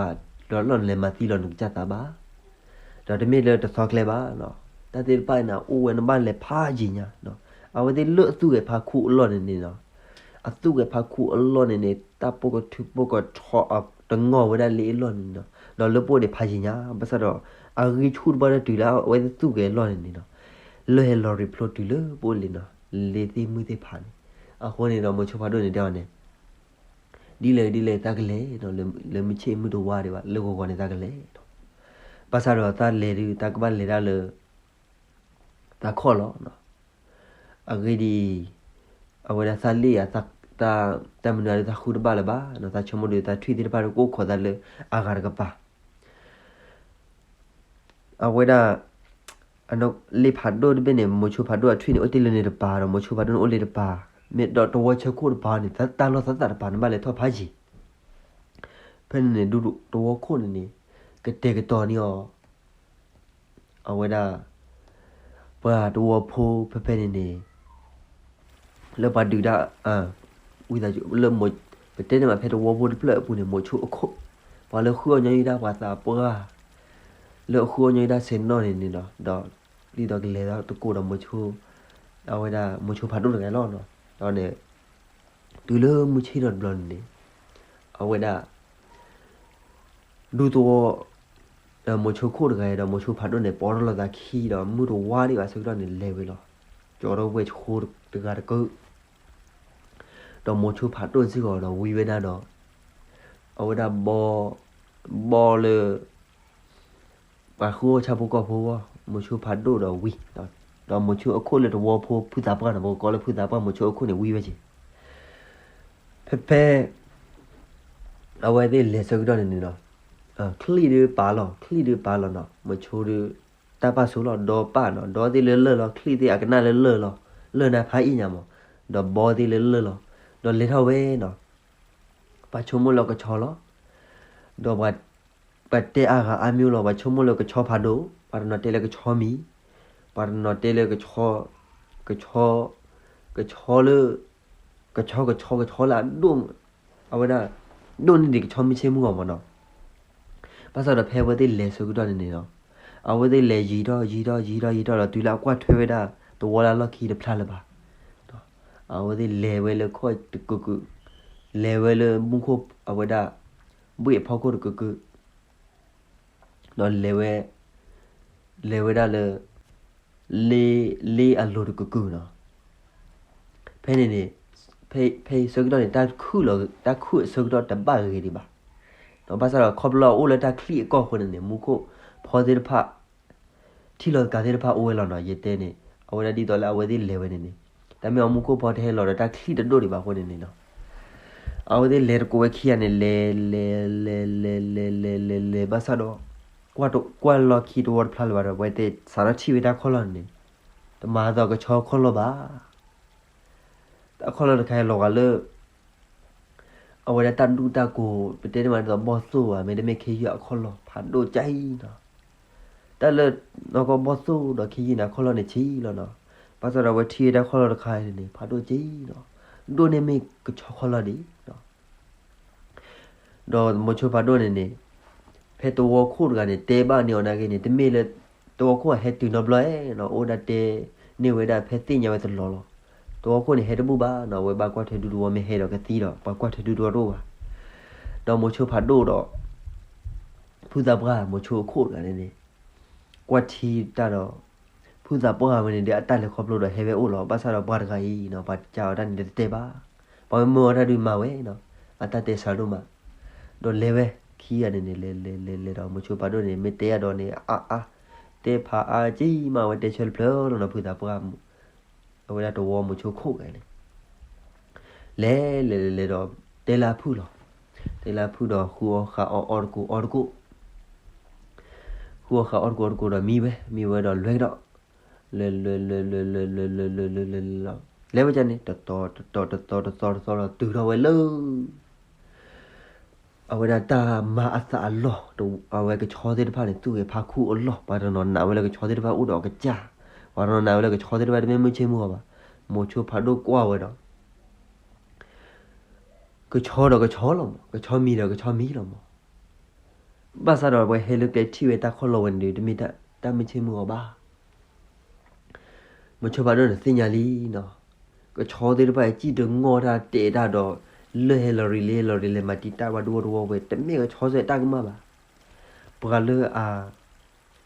ၤလီၤလီၢ်နလဲၤမၤသံလီၤနကစၢ်သးဘၣ် ဒီးတမ့ၢ်လၢတသီကျဲဘၣ်နီၤ, တၢ်သ့ၣ်တဖၣ်န့ၣ် အိၣ်ဝဲနဘၣ်လဲၤဖးယံၤညါနီၤ, အဝဲသ့ၣ်လၢအသူၣ်ဂဲၤဖးခူအလီၢ်န့ၣ်န့ၣ်နီၤ, အသူၣ်ဂဲၤဖးခူအလီၢ်န့ၣ်န့ၣ် တၢ်ပိၢ်ကထူၣ်ပိၢ်ကထီအတငီၢ်ဝဲဒၣ်လၢအလီၢ်န့ၣ်နီၤ, ဒီးလၢပအိၣ်န့ၣ်ဖးယံၤညါ, ဘၣ်ဆၣ်ဒီး အဂံၢ်ဆူၣ်တဘၣ်တၢ်တုၤလၢအဝဲသ့ၣ်သူၣ်ဂဲၤအလီၢ်န့ၣ်န့ၣ်နီၤ, လၢဟဲလီၤရံၣ်ဖျိတုၤလၢပအိၣ်လံနီၤ, လ့သ့ၣ်မုၢ်သ့ၣ်ဖးန့ၣ်, အဃိန့ၣ်ဒီးမိၤဆိဖးဒိၣ်န့ၣ်တဲအီၤန့ၣ် ဒ်လဲၣ်ဒ်လဲၣ်တၢ်ကလဲၤနီၤ, လၢမုၢ်ဆ့ၣ်မုၢ်တဝါဒံးဘၣ် လၢဂီၤဂီၤန့ၣ်တၢ်ကလဲၤနီၤ, ဘၣ်ဆၣ်ဒီးတၢ်လဲၤဒုး တၢ်ကဘၣ်လဲၤတၢ်လၢ တၢ်ခီၣ်လီၤနီၤ, အဂ့ၢ်ဒ်အံၤ, အဝဲဒၣ်သးလ့ၣ်ဧါ, တၢ်မနုၤဒုးသးဃုတဘၣ်လၢၤဘၣ်နီၤ, သးဆိကမိၣ်ဒုးသးထွံၣ်သ့ၣ်တဖၣ်ဒုးကအိၣ်ခိးသးလၢအဂၤတကပၤ အဝဲဒၣ် လ့ဖးဒိၣ်တဘ့ၣ်န့ၣ် မိၤဆိဖးဒိၣ်အထွံၣ်န့ၣ် အိၣ်တ့ၢ်လၢန့ၣ်တပၤဒီး မိၤဆိဖးဒိၣ်န့ၣ်အိၣ်လၢတပၤ, မ့ၢ်ဒီးတဝီဆၢခိၣ်တပၤန့ၣ် တၢ်လီၢ်သးသးတပၤန့ၣ် ဘၣ်လဲၤထီၣ်ဖးယံၤ, ဖဲန့ၣ်န့ၣ် ဒူသဝီခိၣ်န့ၣ်န့ၣ် ကတဲာ်ကတီၤန့ၢ်အီၤ အဝဲဒၣ် ပှၤသဝီဖိဖဲဖဲန့ၣ်န့ၣ် လၢပှၤဒုးတၢ် ဝံသးစူၤ လၢ ပတဲန့ၣ်မး ဖဲသဝီဖိတဖျၢၣ်အပူၤန့ၣ် မိၤဆိအခိၣ် ပှၤလၢဃုအီၣ်ညီယုၢ်တၢ် ပှၤသးပှၢ် လၢအဃုအီၣ်ညီယုၢ်တၢ်ဆဲးနီၣ်န့ၣ်န့ၣ်လီၤ. ဒီး ဒ်သိးကလဲၤသကိးဒီးမိၤဆိ အဝဲဒၣ်မိၤဆိဖးဒိၣ်တဂၤလီၤနီၤ. ဒီးန့ၣ် တုၤလၢမုၢ်ဆ့ၣ်ထီၣ်တဘျီန့ၣ်န့ၣ် အဝဲဒၣ် ဒူသဝီ မိၤဆိခိၣ်တဂၤအံၤဒီးမိၤဆိဖးဒိၣ်န့ၣ် ပိာ်ထီၣ်လိာ်သးခံဒီး မုၢ်တဝါဒံးဘၣ်ဆၢကတီၢ်န့ၣ် လဲၤဝဲလီၤ. ကၠီထီၣ်ဝဲၢ်ဆိတဂၤတကု ဒီးမိၤဆိဖးဒိၣ်စ့ၢ်ကီးဒီးဝံဝဲဒၣ်ဒီး အဝဲဒၣ်ဘီ ဘီလၢ ပှၤဃုအီၣ်ဆၣ်ဖိကီၢ်ဖိအဂီၢ် မိၤဆိဖးဒိၣ်ဒီးဝံ ဒီးမိၤဆိအခိၣ်လၢသဝီဖိဖုသးပှၢ်န့ၣ် ပကကိးလၢဖုသးပှၢ် မိၤဆိအခိၣ်န့ၣ်ဝံဝဲက့ၤ ဖဲဖဲ အဝဲသ့ၣ်လဲၤဆၢကတီၢ်န့ၣ်န့ၣ်လီၤ. ချံၣ်ဒုးပာ်လီၤ ချံၣ်ဒုးပာ်လီၤနီၤ မိၤဆိဒုး တၢ်ပာ်ဆိလီၤ ဒီပာ်နီၤ ဒီသ့ၣ်လၢလၢၢ်လီၤ ချံၣ်သ့ၣ်အကနၣ်လၢလၢၢ်လီၤ လၢၢ်နါဖးအံၣ်ညါမး ဒီးဘီသ့ၣ်လၢလၢၢ်လီၤ ဒီးလဲၤထီၣ်ဝဲနီၤ ပှၤဆိကမိၣ်လၢကဆီလီၤ ဒီး ပှၤတဲအါဂၤအါမံၤလီၤ ပှၤဆိကမိၣ်လၢကဆီဖးဒိၣ် ပှၤတနီၤတဲလၢကဆီမံၤ ပှၤတနီၤတဲလၢ ကဆီ ကဆီ ကဆီလၢ ကဆီကဆီကဆီလၢအဒိၣ် အဝဲဒၣ် ဒိၣ်န့ၢ်ဒံးကဆီမုၢ်ဆ့ၣ်မုၢ်ဂီၤမးနီၤ ဘၣ်ဆၣ်ဒီးဖဲအဝဲသ့ၣ်လဲၤဆၢကတီၢ်န့ၣ်န့ၣ်လီၤ အဝဲသ့ၣ်လဲၤယံၤထီၣ်ယံၤထီၣ်ယံၤထီၣ်ယံၤထီၣ်ဒီးတုၤလၢအကွၢ်ထွဲဝဲဒၣ် သဝီလၢအလီၢ်ခံတဖျါလၢၤဘၣ် အဝဲသ့ၣ်လဲၤဝဲလၢခီၣ်တကုာ်ကုာ် လဲၤဝဲလၢမူခိၣ်အဝဲဒၣ် ဘှ့ၣ်အဖီခိၣ်တကုာ်ကုာ် ဒီးလဲၤဝဲ လဲၤဝဲဒၣ်လၢ လ့ လ့အလိၤတကုာ်ကုာ်နီၤ ဖဲန့ၣ်န့ၣ် ဖဲအံၤဆၢကတီၢ်န့ၣ် တၢ်ခုၣ်လီၤ တၢ်ခုၣ်အဆၢကတီၢ်တဘၣ်ဂ့ၤဒံးဘၣ် ဒီးဘၣ်ဆၣ်ဒီးခီဖျိလၢအအိၣ်လၢတၢ်ချံၣ်အကီၢ်အဃိန့ၣ်န့ၣ် မူခိၣ်ဖီသ့ၣ်တဖၣ် ထံၣ်လီၤသကၤသ့ၣ်တဖၣ်အိၣ်ဝဲလီၤနီၤ ယတဲန့ၣ် အဝဲဒၣ်ဒ်သိးလၢအဝဲသ့ၣ်လဲၤဝဲန့ၣ်န့ၣ် တၢ်မ့ၢ်အီမူခိၣ်ဖီတဟဲလီၤဒီးတၢ်ချံၣ်တဒိၣ်ဒံးဘၣ်အဃိန့ၣ်န့ၣ်နီၤ အဝဲသ့ၣ်လဲၤတကိးဝဲခံဂၤန့ၣ် လဲၤ လဲၤ လဲၤ လဲၤ လဲၤ လဲၤ လဲၤ လဲၤ ဘၣ်ဆၣ်ဒီး ကွၢ်တ ကွၢ်လီၢ်ခံတဝီတဖျါလၢၤဘၣ်ဒီး အဝဲသ့ၣ်စးထီၣ်ထံၣ်ဝဲတၢ်ခီၣ်လီၢ်န့ၣ်န့ၣ် တမၤသးကဆီခီၣ်လီၢ်ဘၣ် တၢ်ခီၣ်လီၢ်တခါအံၤလီၤဂာ်လၢ အဝဲဒၣ်တၢ်ဒူၣ်တၢ်ကိၤ ပတဲန့ၣ်မးဒ်သိးဘီၣ်သိၣ်ဘၣ် မ့တမ့ၢ်ခ့ယုၢ်အခီၣ်လီၢ် ဖးဒိၣ်ကၠဲအံၤနီၤ တၢ်လၢ နီၢ်ကီၢ်ဘီၣ်သိၣ်ဒီးခ့ယုၢ်န့ၣ် အခီၣ်လီၢ်န့ၣ်ဆံးလီၤနီၤ ဘၣ်ဆၣ်ဒီးအဝဲထံၣ်ဝဲတၢ်ခီၣ်လီၢ်တခါအံၤန့ၣ်န့ၣ် ဖးဒိၣ်ကၠဲအံၤနီၤ ဒိၣ်န့ၢ်မ့ၢ်ကဆီခီၣ်လီၢ်ဒံးနီၤ ဒီးမိၤဆိဖးဒိၣ်န့ၣ်န့ၣ် ဖဲသဝီခိၣ်တဂၤန့ၣ် တဲဘၣ်န့ၢ်အီၤနာ်က့န့ၣ် တမ့ၢ်လၢ သဝီခိၣ်ဟဲတုၤနီတဘျီနီၤ အိၣ်ဒၣ်တဲန့ၢ်ဝဲဒၣ်ဖဲသ့ၣ်ညါဝဲတလီၤလီၤ သဝီခိၣ်န့ၣ်ဟဲတဘူၣ်ဘၣ်နီၤ အဝဲဘၣ်ကွၢ်ထွဲဒူသဝီမ့ၢ်ဟဲဒီးကသံဒီး ပှၤကွၢ်ထွဲဒူသဝီတအိၣ်ဘၣ် ဒီးမိၤဆိဖးဒိၣ်ဒီး ဖုသးပှၢ်မိၤဆိအခိၣ်တဂၤန့ၣ်န့ၣ် ကွၢ်ထံတၢ်ဒီး ဖုသးပှၢ်ဝဲန့ၣ်ဒီးအတၢ်လဲၤခီဖျိဒီးဟဲဝဲအိၣ်လီၤ ဘၣ်ဆၣ်ဒီးပှၤတဂၤအံၤနီၤ ပှၤကးအီၤတၢ်န့ၣ်တတဲဘၣ် ပှၤမၢအီၤတၢ်ဒုးမၤဝဲနီၤ အတၢ်တဲစှၤဒိၣ်မး ဒီးလဲၤဝဲခံဂၤန့ၣ်န့ၣ် လဲၤလဲၤလဲၤလဲၤဒီး မိၤဆိဖးဒိၣ်န့ၣ် မ့ၢ်တဲအဒိးန့ၣ် အါအါ တဲဖးအါက့မး အဝဲတဲဆၢတဖျၢၣ်လီၤနီၤ ဖုသးပှၢ် အဝဲဒၣ်သဝီမိၤဆိခိၣ်ဂၤန့ၣ် လဲၤလဲၤလဲၤလဲၤဒီး တဲလၢအဖုၣ်လီၤ တဲလၢအဖုၣ်ဒီးဃုအီၣ်ဃာ်အီၣ်အီတကိးအီတကိး ဃုအီၣ်ဃာ်အီတကိးအီတကိးဒီးမံဝဲ မံဝဲဒီးလွဲကဒီး လဲၤလဲၤလဲၤလဲၤလဲၤလဲၤလဲၤလဲၤလဲၤလဲၤလဲၤလီၤ လဲၤဝဲဒၣ်န့ၣ် တသီတသီတသီတသီတသီဒီးတုၤထီၣ်ဝဲလၢ အဝဲဒၣ်တၢ်မၤအသးအလီၢ် အဝဲကဆီသ့ၣ်တဖၣ်န့ၣ် သူၣ်ဂဲၤဖးခူအလီၢ် ပှၤတနီၤနာ်ဝဲလၢကဆီသ့ၣ်တဖၣ်အိၣ်ဒီးအကစၢ် ပှၤတနီၤနာ်ဝဲလၢကဆီသ့ၣ်တဖၣ်တမ့ၢ်မုၢ်ဆ့ၣ်မုၢ်ဂီၤဘၣ် မိၤဆိဖးဒိၣ်ကွၢ်ဝဲဒီး ကဆီဒီးကဆီလီၤမး ကဆီမံၤဒီးကဆီမံၤလီၤမး ဘၣ်ဆၣ်ဒီးပှၤဟဲလၢကျဲထံၣ်ဝဲတၢ်ခီၣ်လီၢ်ဝဲန့ၣ်ဒီး တမ့ၢ်တၢ်မုၢ်ဆ့ၣ်မုၢ်ဂီၤဘၣ် မိၤဆိဖးဒိၣ်န့ၣ်သ့ၣ်ညါလံနီၤ ကဆီသ့ၣ်တဖၣ်အံၤ စံၣ်တငီၢ်တၢ်တဲာ်တၢ်ဒီး လၢဟဲလီၤရံၤလၢဟဲလီၤရံၤလဲၤမၤတံာ်တာ်ဘၣ်ဒူသဝီဝဲ တမ့ၢ်ကဆီစဲတၢ်ကမၣ်ဘၣ် ပှၤလၢအ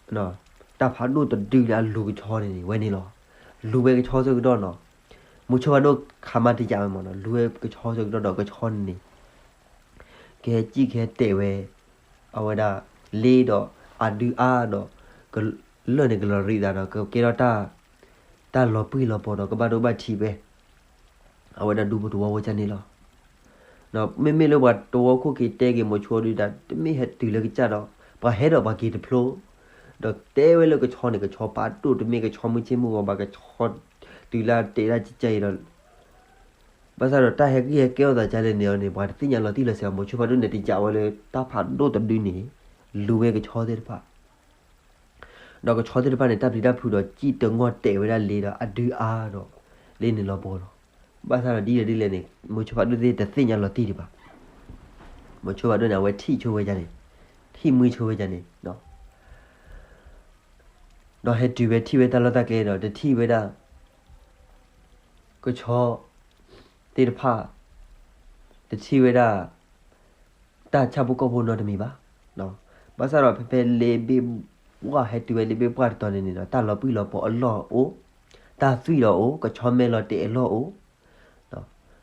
တၢ်ဖးဒိၣ်တဒုလၢအလူၤကဆီန့ၣ်န့ၣ် ဝဲန့ၣ်လီၤ. လူၤဝဲကဆီဆၢကတီၢ်နီၤ, မိၤဆိဖးဒိၣ်ခးမါတယာ်ဝဲမးနီၤ, လူၤဝဲကဆီဆၢကတီၢ်ဒီးကဆီန့ၣ်န့ၣ် ကဟဲစံၣ်ကဟဲတဲာ်ဝဲ အဝဲဒၣ် လ့ဒီးအဒုအါဒီး လၢၢ်န့ၣ်ကလီၤရံးသးဒီး ကကဲထီၣ်တၢ် တၢ်လီၤပှံၢ်လီၤပီၤဒီး ကဘၣ်ဒိဘၣ်ထံးဝဲ အဝဲဒၣ်ဒူဖိသဝီဖိကန့ၣ်လီၤ. ဒီးမ့မ့ၢ်လၢပှၤသဝီခိၣ်က့ၤတဲက့ၤမိၤဆိဒုးဒၣ် တမ့ၢ်ဟဲတုၤလၢကစၢ်ဒီး ပှၤဟဲဒီးပှၤက့ၤတဖျိ ဒီးတဲဝဲလၢကဆီန့ၣ် ကဆီဖးဒိၣ် တမ့ၢ်ကဆီမုၢ်ဆ့ၣ်မုၢ်ဂီၤဘၣ် ကဆီတုၤလၢတဲာ်တၢ်ကကဲအံၤဒီး ဘၣ်ဆၣ်ဒီးတၢ်ဟဲက့ၤဟဲကဲထီၣ်သးဒ်လဲၣ်န့ၣ်အီၤန့ၣ် ပှၤတသ့ၣ်ညါလီၤတံၢ်လီၤဆဲးဘၣ်. မိၤဆိဖးဒိၣ်န့ၣ် တယာ်ဝဲလၢတၢ်ဖးဒိၣ်တဒုန့ၣ် လူၤဝဲကဆီသ့ၣ်တဖၣ် ဒီးကဆီသ့ၣ်တဖၣ်န့ၣ် တၢ်ပျံၤတၢ်ဖုးဒီး စံၣ်တငီၢ်တဲာ်ဝဲဒၣ်လ့ဒီး အဒုအါဒီး လ့န့ၣ်လီၤပှီၢ်လီၤ. ဘၣ်ဆၣ်ဒီးဒ်လဲၣ်ဒ်လဲၣ်န့ၣ် မိၤဆိဖးဒိၣ်သ့ၣ်တသ့ၣ်ညါလီၤတံၢ်ဒံးဘၣ်. မိၤဆိဖးဒိၣ်န့ၣ် အဝဲထံၣ်ဆိဝဲဒ်န့ၣ်, ထံၣ်မှံဆိဝဲဒ်န့ၣ် ဒီးဟဲတုၤဝဲထံၣ်ဝဲတၢ်လီၢ်တၢ်ကျဲဒီး တထံၣ်ဝဲဒၣ် ကဆီသ့ၣ်တဖၣ် တထံၣ်ဝဲဒၣ် တၢ်ဆၣ်ဖိကီၢ်ဖိနီတမံၤဘၣ်. ဘၣ်ဆၣ်ဒီးဖဲဖဲလ့ဘ့ၣ်ပှၢ် ဟဲတုၤဝဲလ့ဘ့ၣ်ပှၢ်တတီၤန့ၣ်န့ၣ်ဒီး တၢ်လီၤပှံၢ်လီၤပီၤအလီၢ်အိၣ်, တၢ်သွံၣ်ဒီးအိၣ်, ကဆီမဲလီၤတဲာ်အလီၢ်အိၣ်,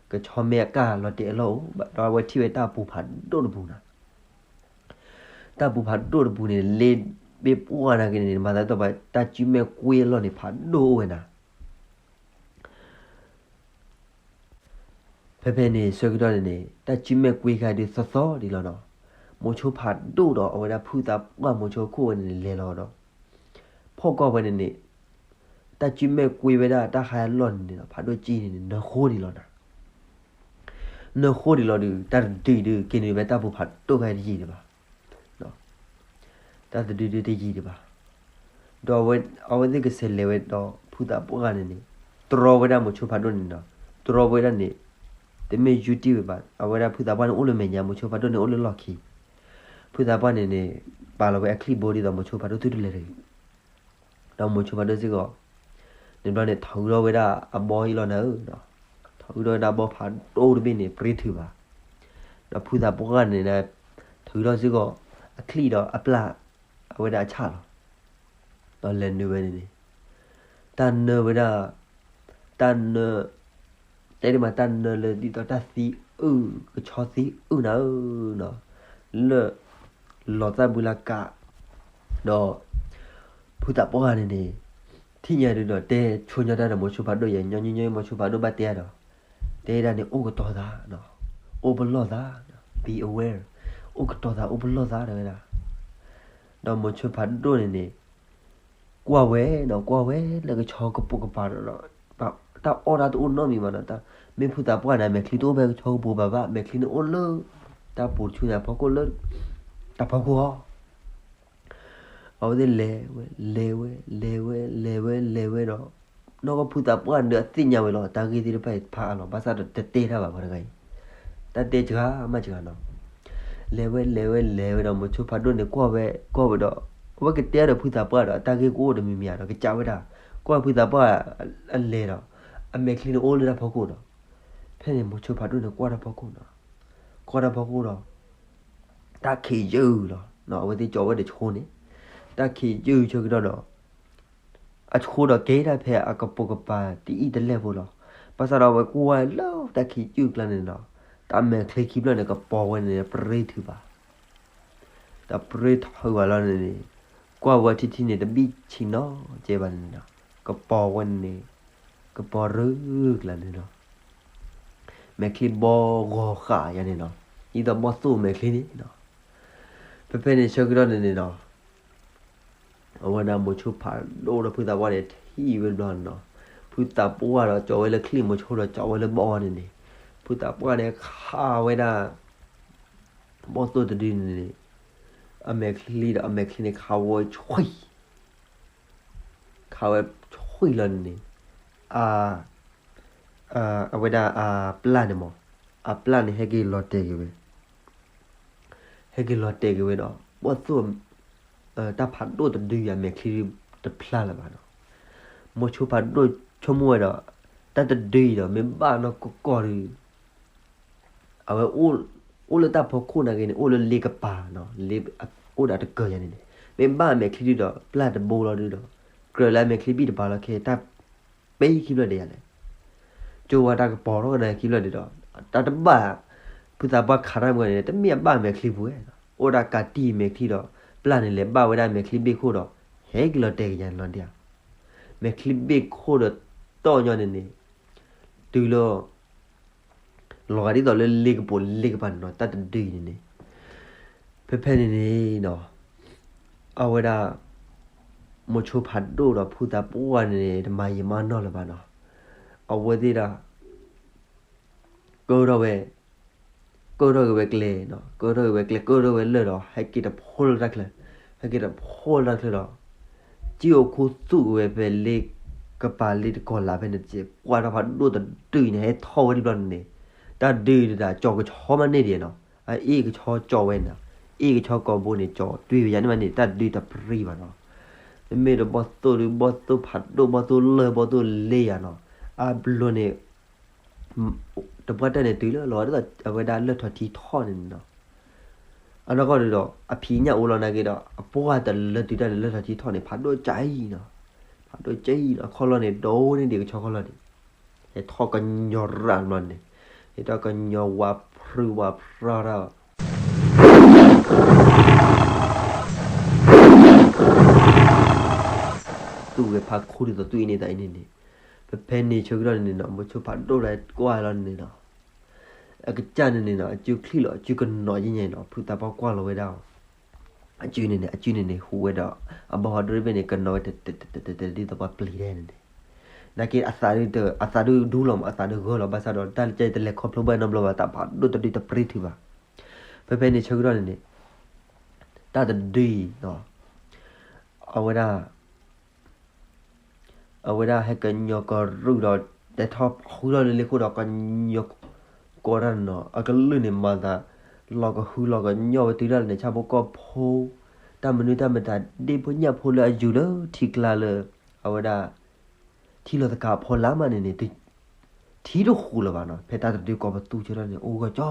ကဆီမဲအကၢ်လီၤတဲာ်အလီၢ်အိၣ်, ဒီးအဝဲထံၣ်ဝဲတၢ်ပူၤဖးဒိၣ်တပူၤနၤ တၢ်ပူၤဖးဒိၣ်တပူၤန့ၣ် လ့ဘ့ၣ်ပှၢ်နာ်က့န့ၣ် မၤသးဒ်သိးပှၤတၢ်စုမဲၣ်ကွ့အလီၢ်န့ၣ် ဖးဒိၣ်အိၣ်ဝဲနၤ. ဖဲဖဲန့ၣ်ဆၢကတီၢ်န့ၣ်န့ၣ် တၢ်စုမဲၣ်ကွ့ခါဒုးသီသီဒံးလီၤနီၤ. မိၤဆိဖးဒိၣ်ဒီးအဝဲဒၣ်ဖုသးပှၢ်မိၤဆိခိၣ်ဝဲန့ၣ်န့ၣ် လဲၤလီၤဒီး ဖီၣ်ကွၢ်ဝဲန့ၣ်န့ၣ် တၢ်စုမဲၣ်ကွ့ဝဲဒၣ်တၢ်ခါအလီၢ်န့ၣ်န့ၣ်ဒီး ဖးဒိၣ်ကံန့ၣ်န့ၣ် နၢဃိဒံးလီၤနၤ. နၢဃိဒံးလီၤဒုး တၢ်တဒုဒုး က့ၤနုာ်ဝဲတၢ်ပူၤဖးဒိၣ်ခါတယံာ်ဒံးဘၣ်. တၢ်တဒုဒုးတယံာ်ဒံးဘၣ်. ဒီးအဝဲသ့ၣ်ကဆဲးလဲၤဝဲဒီးဖုသးပှၢ်န့ၣ်န့ၣ် တြီဝဲဒၣ်မိၤဆိဖးဒိၣ်န့ၣ်ဒီး တြီဝဲဒၣ်န့ၣ် တမ့ၢ်ယူတံၢ်ဝဲဘၣ်. အဝဲဒၣ်ဖုသးပှၢ်န့ၣ်အိၣ်လၢမဲာ်ညါ မိၤဆိဖးဒိၣ်န့ၣ်အိၣ်လၢလီၢ်ခံ. ဖုသးပှၢ်န့ၣ်န့ၣ် ပာ်လီၤဝဲအချံၣ်ဘိဒ်သိးမိၤဆိဖးဒိၣ်သုတလဲၤတဂ့ၤ. ဒီးမိၤဆိဖးဒိၣ်စ့ၢ်ကီး န့ၣ်ဘျီန့ၣ် ထုးထီၣ်ဝဲဒၣ်အဘီအံၤလီၤနၤဧၢ, ထုးထီၣ်ဝဲဒၣ်ဘီဖးဒိၣ်တဘ့ၣ်န့ၣ် ပရ့ထုးဘၣ်. ဒီးဖုသးပှၢ်န့ၣ် ထုးထီၣ်စ့ၢ်ကီး အချံၣ်ဒီးအပျၢ် အဝဲဒၣ်အဆၣ်လီၤ. ဒီးလဲၤနုာ်ဝဲန့ၣ်န့ၣ် တၢ်နၢဝဲဒၣ် တၢ်နၢ တဲဒ်မး တၢ်နၢလၢဒ်သိးတၢ်သံအုၣ် ကဆီသံအုၣ်နၤဧၢ, လၢ လီၤသၣ်ဘုလၢကး ဒီး ဖုသးပှၢ်န့ၣ်န့ၣ် ထံၣ်ညါဒုးဒီး တဲဆိညီတၢ်ဒီးမိၤဆိဖးဒိၣ်ယဲ ညီညီညီ မိၤဆိဖးဒိၣ်ဘၣ်တဲအါဒီး တဲဒၣ်န့ၣ် အိၣ်ကတီၤသး အိၣ်ပလီၢ်သး be aware အိၣ်ကတီၤသး အိၣ်ပလီၢ်သး တဲဝဲဒၣ်. ဒီးမိၤဆိဖးဒိၣ်န့ၣ်န့ၣ် ကွၢ်ဝဲဒီး ကွၢ်ဝဲလၢကဆီကပိာ်ကပၤဒီး တၢ်အီၣ်တၢ်တအိၣ်နီတမံၤဘၣ်ဒီး မ့ၢ်ဖုသးပှၢ်န့ၣ် မဲာ်ချံတအိၣ်ဖဲကဆီကပိာ်ကပၤဘၣ်, မဲာ်ချံန့ၣ်အိၣ်လၢ တၢ်ပူၤတဆူန့ၣ်အဖီခိၣ်လၢ တၢ်ဖီခိၣ်အီၤ အဝဲသ့ၣ်လဲၤဝဲ လဲၤဝဲ လဲၤဝဲ လဲၤဝဲ လဲၤဝဲဒီး နီၢ်ကီၢ်ဖုသးပှၢ်န့ၣ်ဒီးအသ့ၣ်ညါဝဲလီၤ တၢ်ဂ့ၢ်သ့ၣ်တဖၣ်အံၤတဖၣ်အါလီၤ ဘၣ်ဆၣ်ဒီးတတဲတၢ်ဘၣ်ပှၤတဂၤအံၤ တၢ်တဲစှၤမးစှၤနီၤ လဲၤဝဲ လဲၤဝဲ လဲၤဝဲဒီး မိၤဆိဖးဒိၣ်န့ၣ် ကွၢ်ဝဲ ကွၢ်ဝဲဒီး အဝဲကတဲဒီးဖုသးပှၢ်ဒီး အတၢ်ဂ့ၢ်ကအိၣ်တမံၤမံၤဧါဒီး ကစးဝဲဒၣ် ကွၢ်ဖုသးပှၢ်အလဲၤဒီး အမဲာ်ချံန့ၣ်အိၣ်လၢတၢ်ဖီခိၣ်ဒီး ဖဲန့ၣ်မိၤဆိဖးဒိၣ်န့ၣ် ကွၢ်တၢ်ဖီခိၣ်နီၤ ကွၢ်တၢ်ဖီခိၣ်ဒီး တၢ်ခံးယုၢ်လီၤ အဝဲသ့ၣ်ကၠီဝဲဒီးဆိန့ၣ် တၢ်ခံးယုၢ်ဆၢကတီၢ်ဒီး အဆိဒီးကဲဒၣ်ဖဲအကပိာ်ကပၤတအံၣ်တလဲၢ်ဖိလီၤ. ဘၣ်ဆၣ်ဒီးအဝဲကွၢ်လၢတၢ်ခံးယုၢ်ကျါန့ၣ်နီၤ တၢ်မဲာ်ချံခံဖျၢၣ်န့ၣ် ကပီၤဝဲန့ၣ် ပရ့ထုးဘၣ်. တၢ်ပရ့ထုးဘၣ်လီၤန့ၣ်န့ၣ် ကွၢ်ဝဲထံထံန့ၣ် တဘံၣ်ဆံးနီၤကဲဘၣ်န့ၣ်နီၤ ကပီၤဝဲန့ၣ် ကပီၤရၢကျါန့ၣ်နီၤ မဲာ်ချံဘီဂီၤဃာ်ယၤန့ၣ်နီၤ ဒ်သိးဘီၣ်သိၣ်မဲာ်ချံန့ၣ်နီၤ ဖဲဖဲန့ၣ်ဆၢကတီၢ်န့ၣ်န့ၣ်နီၤ အဝဲဒၣ်မိၤဆိဖးဒိၣ်ဒီးဖုသးပှၢ်န့ၣ် ထံၣ်ဝဲတဘျီန့ၣ်နီၤ ဖုသးပှၢ်ဒီးကၠီဝဲလၢချံၣ် မိၤဆိဒီးကၠီဝဲလၢဘီၣ်အီၤန့ၣ်န့ၣ် ဖုသးပှၢ်န့ၣ်ခးဝဲဒၣ် ဘီၣ်သိၣ်တဒုန့ၣ်န့ၣ် အမဲာ်ချံဒီးအမဲာ်ချံန့ၣ်ခးဝဲဆွံ ခးဝဲဆွံလီၤန့ၣ်န့ၣ် အ အဝဲဒၣ်အပျၢ်န့ၣ်မး အပျၢ်န့ၣ်ဟဲက့ၤလီၤတဲာ်က့ၤဝဲ ဟဲက့ၤလီၤတဲာ်က့ၤဝဲဒီး ဘီၣ်သိၣ် တၢ်ဖးဒိၣ်တဒုအံၤအမဲာ်ချံတဖျါလၢၤဘၣ်နီၤ မိၤဆိဖးဒိၣ်ဆိကမိၣ်ဝဲဒီး တၢ်တဒုအံၤဒီး မ့ၢ်ဘၣ်နီၢ်ကီၢ်ကီၢ်ဒီး အဝဲ အိၣ်လၢတၢ်ဖီခိၣ်နာ်က့န့ၣ် အိၣ်လၢလ့ကပၤနီၤ လ့ အိၣ်ဒီးတကၢၤယၤန့ၣ်န့ၣ် မ့ၢ်ဘၣ်အမဲာ်ချံဒုဒီး ပျၢ်တဘိလီၤဒုဒီး ကြၢးလၢအမဲာ်ချံဘံၣ်တပၤလီၤခဲ တၢ်ပ့ခံဖျၢၣ်ဒဲးယၤလဲၣ် ကၠိဝဲတၢ်ကပီၤထီၣ်ကဒီးခံဖျၢၣ်ဒဲးဒီး တၢ်တဘၣ် ဖုသးပှၢ်ခးတၢ်မုၢ်န့ၣ် တမ့ၢ်အဘၣ်အမဲာ်ချံပူၤဝဲ အိၣ်ဒၣ်ကးတံၢ်မဲာ်ချံဒီး ပျၢ်န့ၣ်လဲၤဘၣ်ဝဲဒၣ်မဲာ်ချံဘ့ၣ်ခိၣ်ဒီး ဟဲက့ၤလီၤတဲာ်က့ၤယၤန့ၣ်လီၤဒ် မဲာ်ချံဘ့ၣ်ခိၣ်ဒီးတီၢ်ညီန့ၣ်န့ၣ် တုၤလၢ လီၤဂာ်ဒ်သိးလၢလ့ကပိာ်လ့ကပၤန့ၣ်နီၤ တၢ်တဒုအံၤန့ၣ်န့ၣ် ဖဲဖဲန့ၣ်န့ၣ်နီၤ အဝဲဒၣ် မိၤဆိဖးဒိၣ်ဒီးဖုသးပှၢ်န့ၣ်န့ၣ် တမၤယံာ်မၤနီၢ်လၢၤဘၣ်နီၤ အဝဲသ့ၣ်ဒၣ် ကၢထီၣ်ဝဲ, ကၢထီၣ်က့ၤဝဲကျဲနီၤ, ကၢထီၣ်က့ၤဝဲကျဲ ကၢထီၣ်ဝဲလၢၢ်ဒီး ဟဲက့ၤတဖိလၢတၢ်ချၢ, ဟဲက့ၤတဖိလၢတၢ်ချၢဒီး ကၠံၣ်အိၣ်ခူသူၣ်က့ၤဝဲဖဲလ့ကပၤလ့တကီၢ်လၢ်ဖဲန့ၣ် ပှၤတၢ်ဖးဒိၣ်တဒုအံၤန့ၣ် ဟဲထီၣ်ဝဲတဘျီန့ၣ်န့ၣ်, တၢ်ဒုးတဒၣ်ကၠီၤကဆီမးန့ၢ်ဒံးနီၤ, အအ့ၣ်ကဆီကၠီၤဝဲန့ၣ်, အ့ၣ်ကဆီကီၢ်ဘိန့ၣ် ကၠီၤတွံၢ်ဝဲယၤန့ၣ်မးန့ၣ် တၢ်ဒုးတပြံဘၣ်နီၤ, မ့မ့ၢ်ဒီးဘီၣ်သိၣ်ဒုး ဘီၣ်သိၣ်ဖးဒိၣ် ဘီၣ်သိၣ်လၢၢ် ဘီၣ်သိၣ်လ့ယၤနီၤ, အဘျီန့ၣ် တပှၢ်တၢၢ်န့ၣ်တုၤလၢလီၤဒ်သိးအဝဲဒၣ်လၢၢ်ထီၣ်ထံထီၣ်န့ၣ်နီၤ, အနီၢ်ကီၢ်ဒုးဒီး အဖံးညၣ်အိၣ်လီၤနာ်က့ဒီး အပှၢ်တလၢတုၤတၢ်လၢလၢၢ်ထီၣ်ထံထီၣ်န့ၣ် ဖးဒိၣ်ကၠံနီၤ, ဖးဒိၣ်ကၠံနီၤ, အခီၣ်လီၢ်န့ၣ် ဒိၣ်န့ၢ်ဒံးကဆီခီၣ်လီၢ်န့ၣ်, ဟဲထီၣ်ကညီၤရၣ်တဘျီန့ၣ်, ဟဲထီၣ်ကညီၤဝါဖုဝါဖရၣ်ဒီး သူၣ်ဝဲဖးခိၣ်ဒ်သိးသွံၣ်အံၤန့ၣ်သးအံၤန့ၣ်န့ၣ်, ဖဲဖဲန့ၣ်ဆၢကတီၢ်န့ၣ်န့ၣ်နီၤ မိၤဆိဖးဒိၣ်ဒီးကွၢ်လီၤန့ၣ်နီၤ, အကစၢ်န့ၣ်န့ၣ်နီၤ အစုချံၣ်လီၤ အစုကနီၤယဲၢ်ညါနီၤ ဖုသးပှၢ်ကွၢ်လီၤဝဲဒၣ်အီၤ, အစုန့ၣ်န့ၣ် အစုန့ၣ်န့ၣ် ဟူးဝဲဒီး အဘီၣ်ဟီဒိၣ်တဘ့ၣ်န့ၣ် ကနီၤဝဲ တဒ်သိးပှၤပျံၤဒဲန့ၣ်န့ၣ်, နာ်က့အသးဒုး အသးဒုးဒူလီၤမး အသးဒုးဂၢၢ်လီၤ ဘၣ်ဆၣ်ဒီး တၢ်လၢကဲတလဲၤခီဖျိဘၣ်နီတဘျီဘၣ် တၢ်ဖးဒိၣ်တဒုတပြံထုးဘၣ်, ဖဲဖဲန့ၣ်ဆၢကတီၢ်န့ၣ်န့ၣ် တၢ်တဒုအံၤနီၤ အဝဲဒၣ် အဝဲဒၣ်ဟဲကညီၤကရူၢ်ဒီး တဲထီၣ်ဃုထီၣ်လၢလ့ခိၣ်ဒီး ကညီၤကီတၢ်နီၤ အကလုၢ်န့ၣ်မၤသး လီၤကဟုလီၤကညီၤဝဲတုၤဒၣ်လဲာ်န့ၣ် ဆၣ်ဖိကီၢ်ဖိ တၢ်မနုၤတၢ်မတၤ ဒ့ၣ်ဖိညၣ်ဖိလၢအယူၤလၢထံကျါလၢ အဝဲဒၣ် ထံလီၤသကၤအဖီလာ်မးန့ၣ်န့ၣ် ထံတဃူလၢၤဘၣ်နီၤ ဖဲတၢ်တဒုကီးပသူဆၢထီၣ်န့ၣ် အိၣ်ဂီၢ်ကၠီ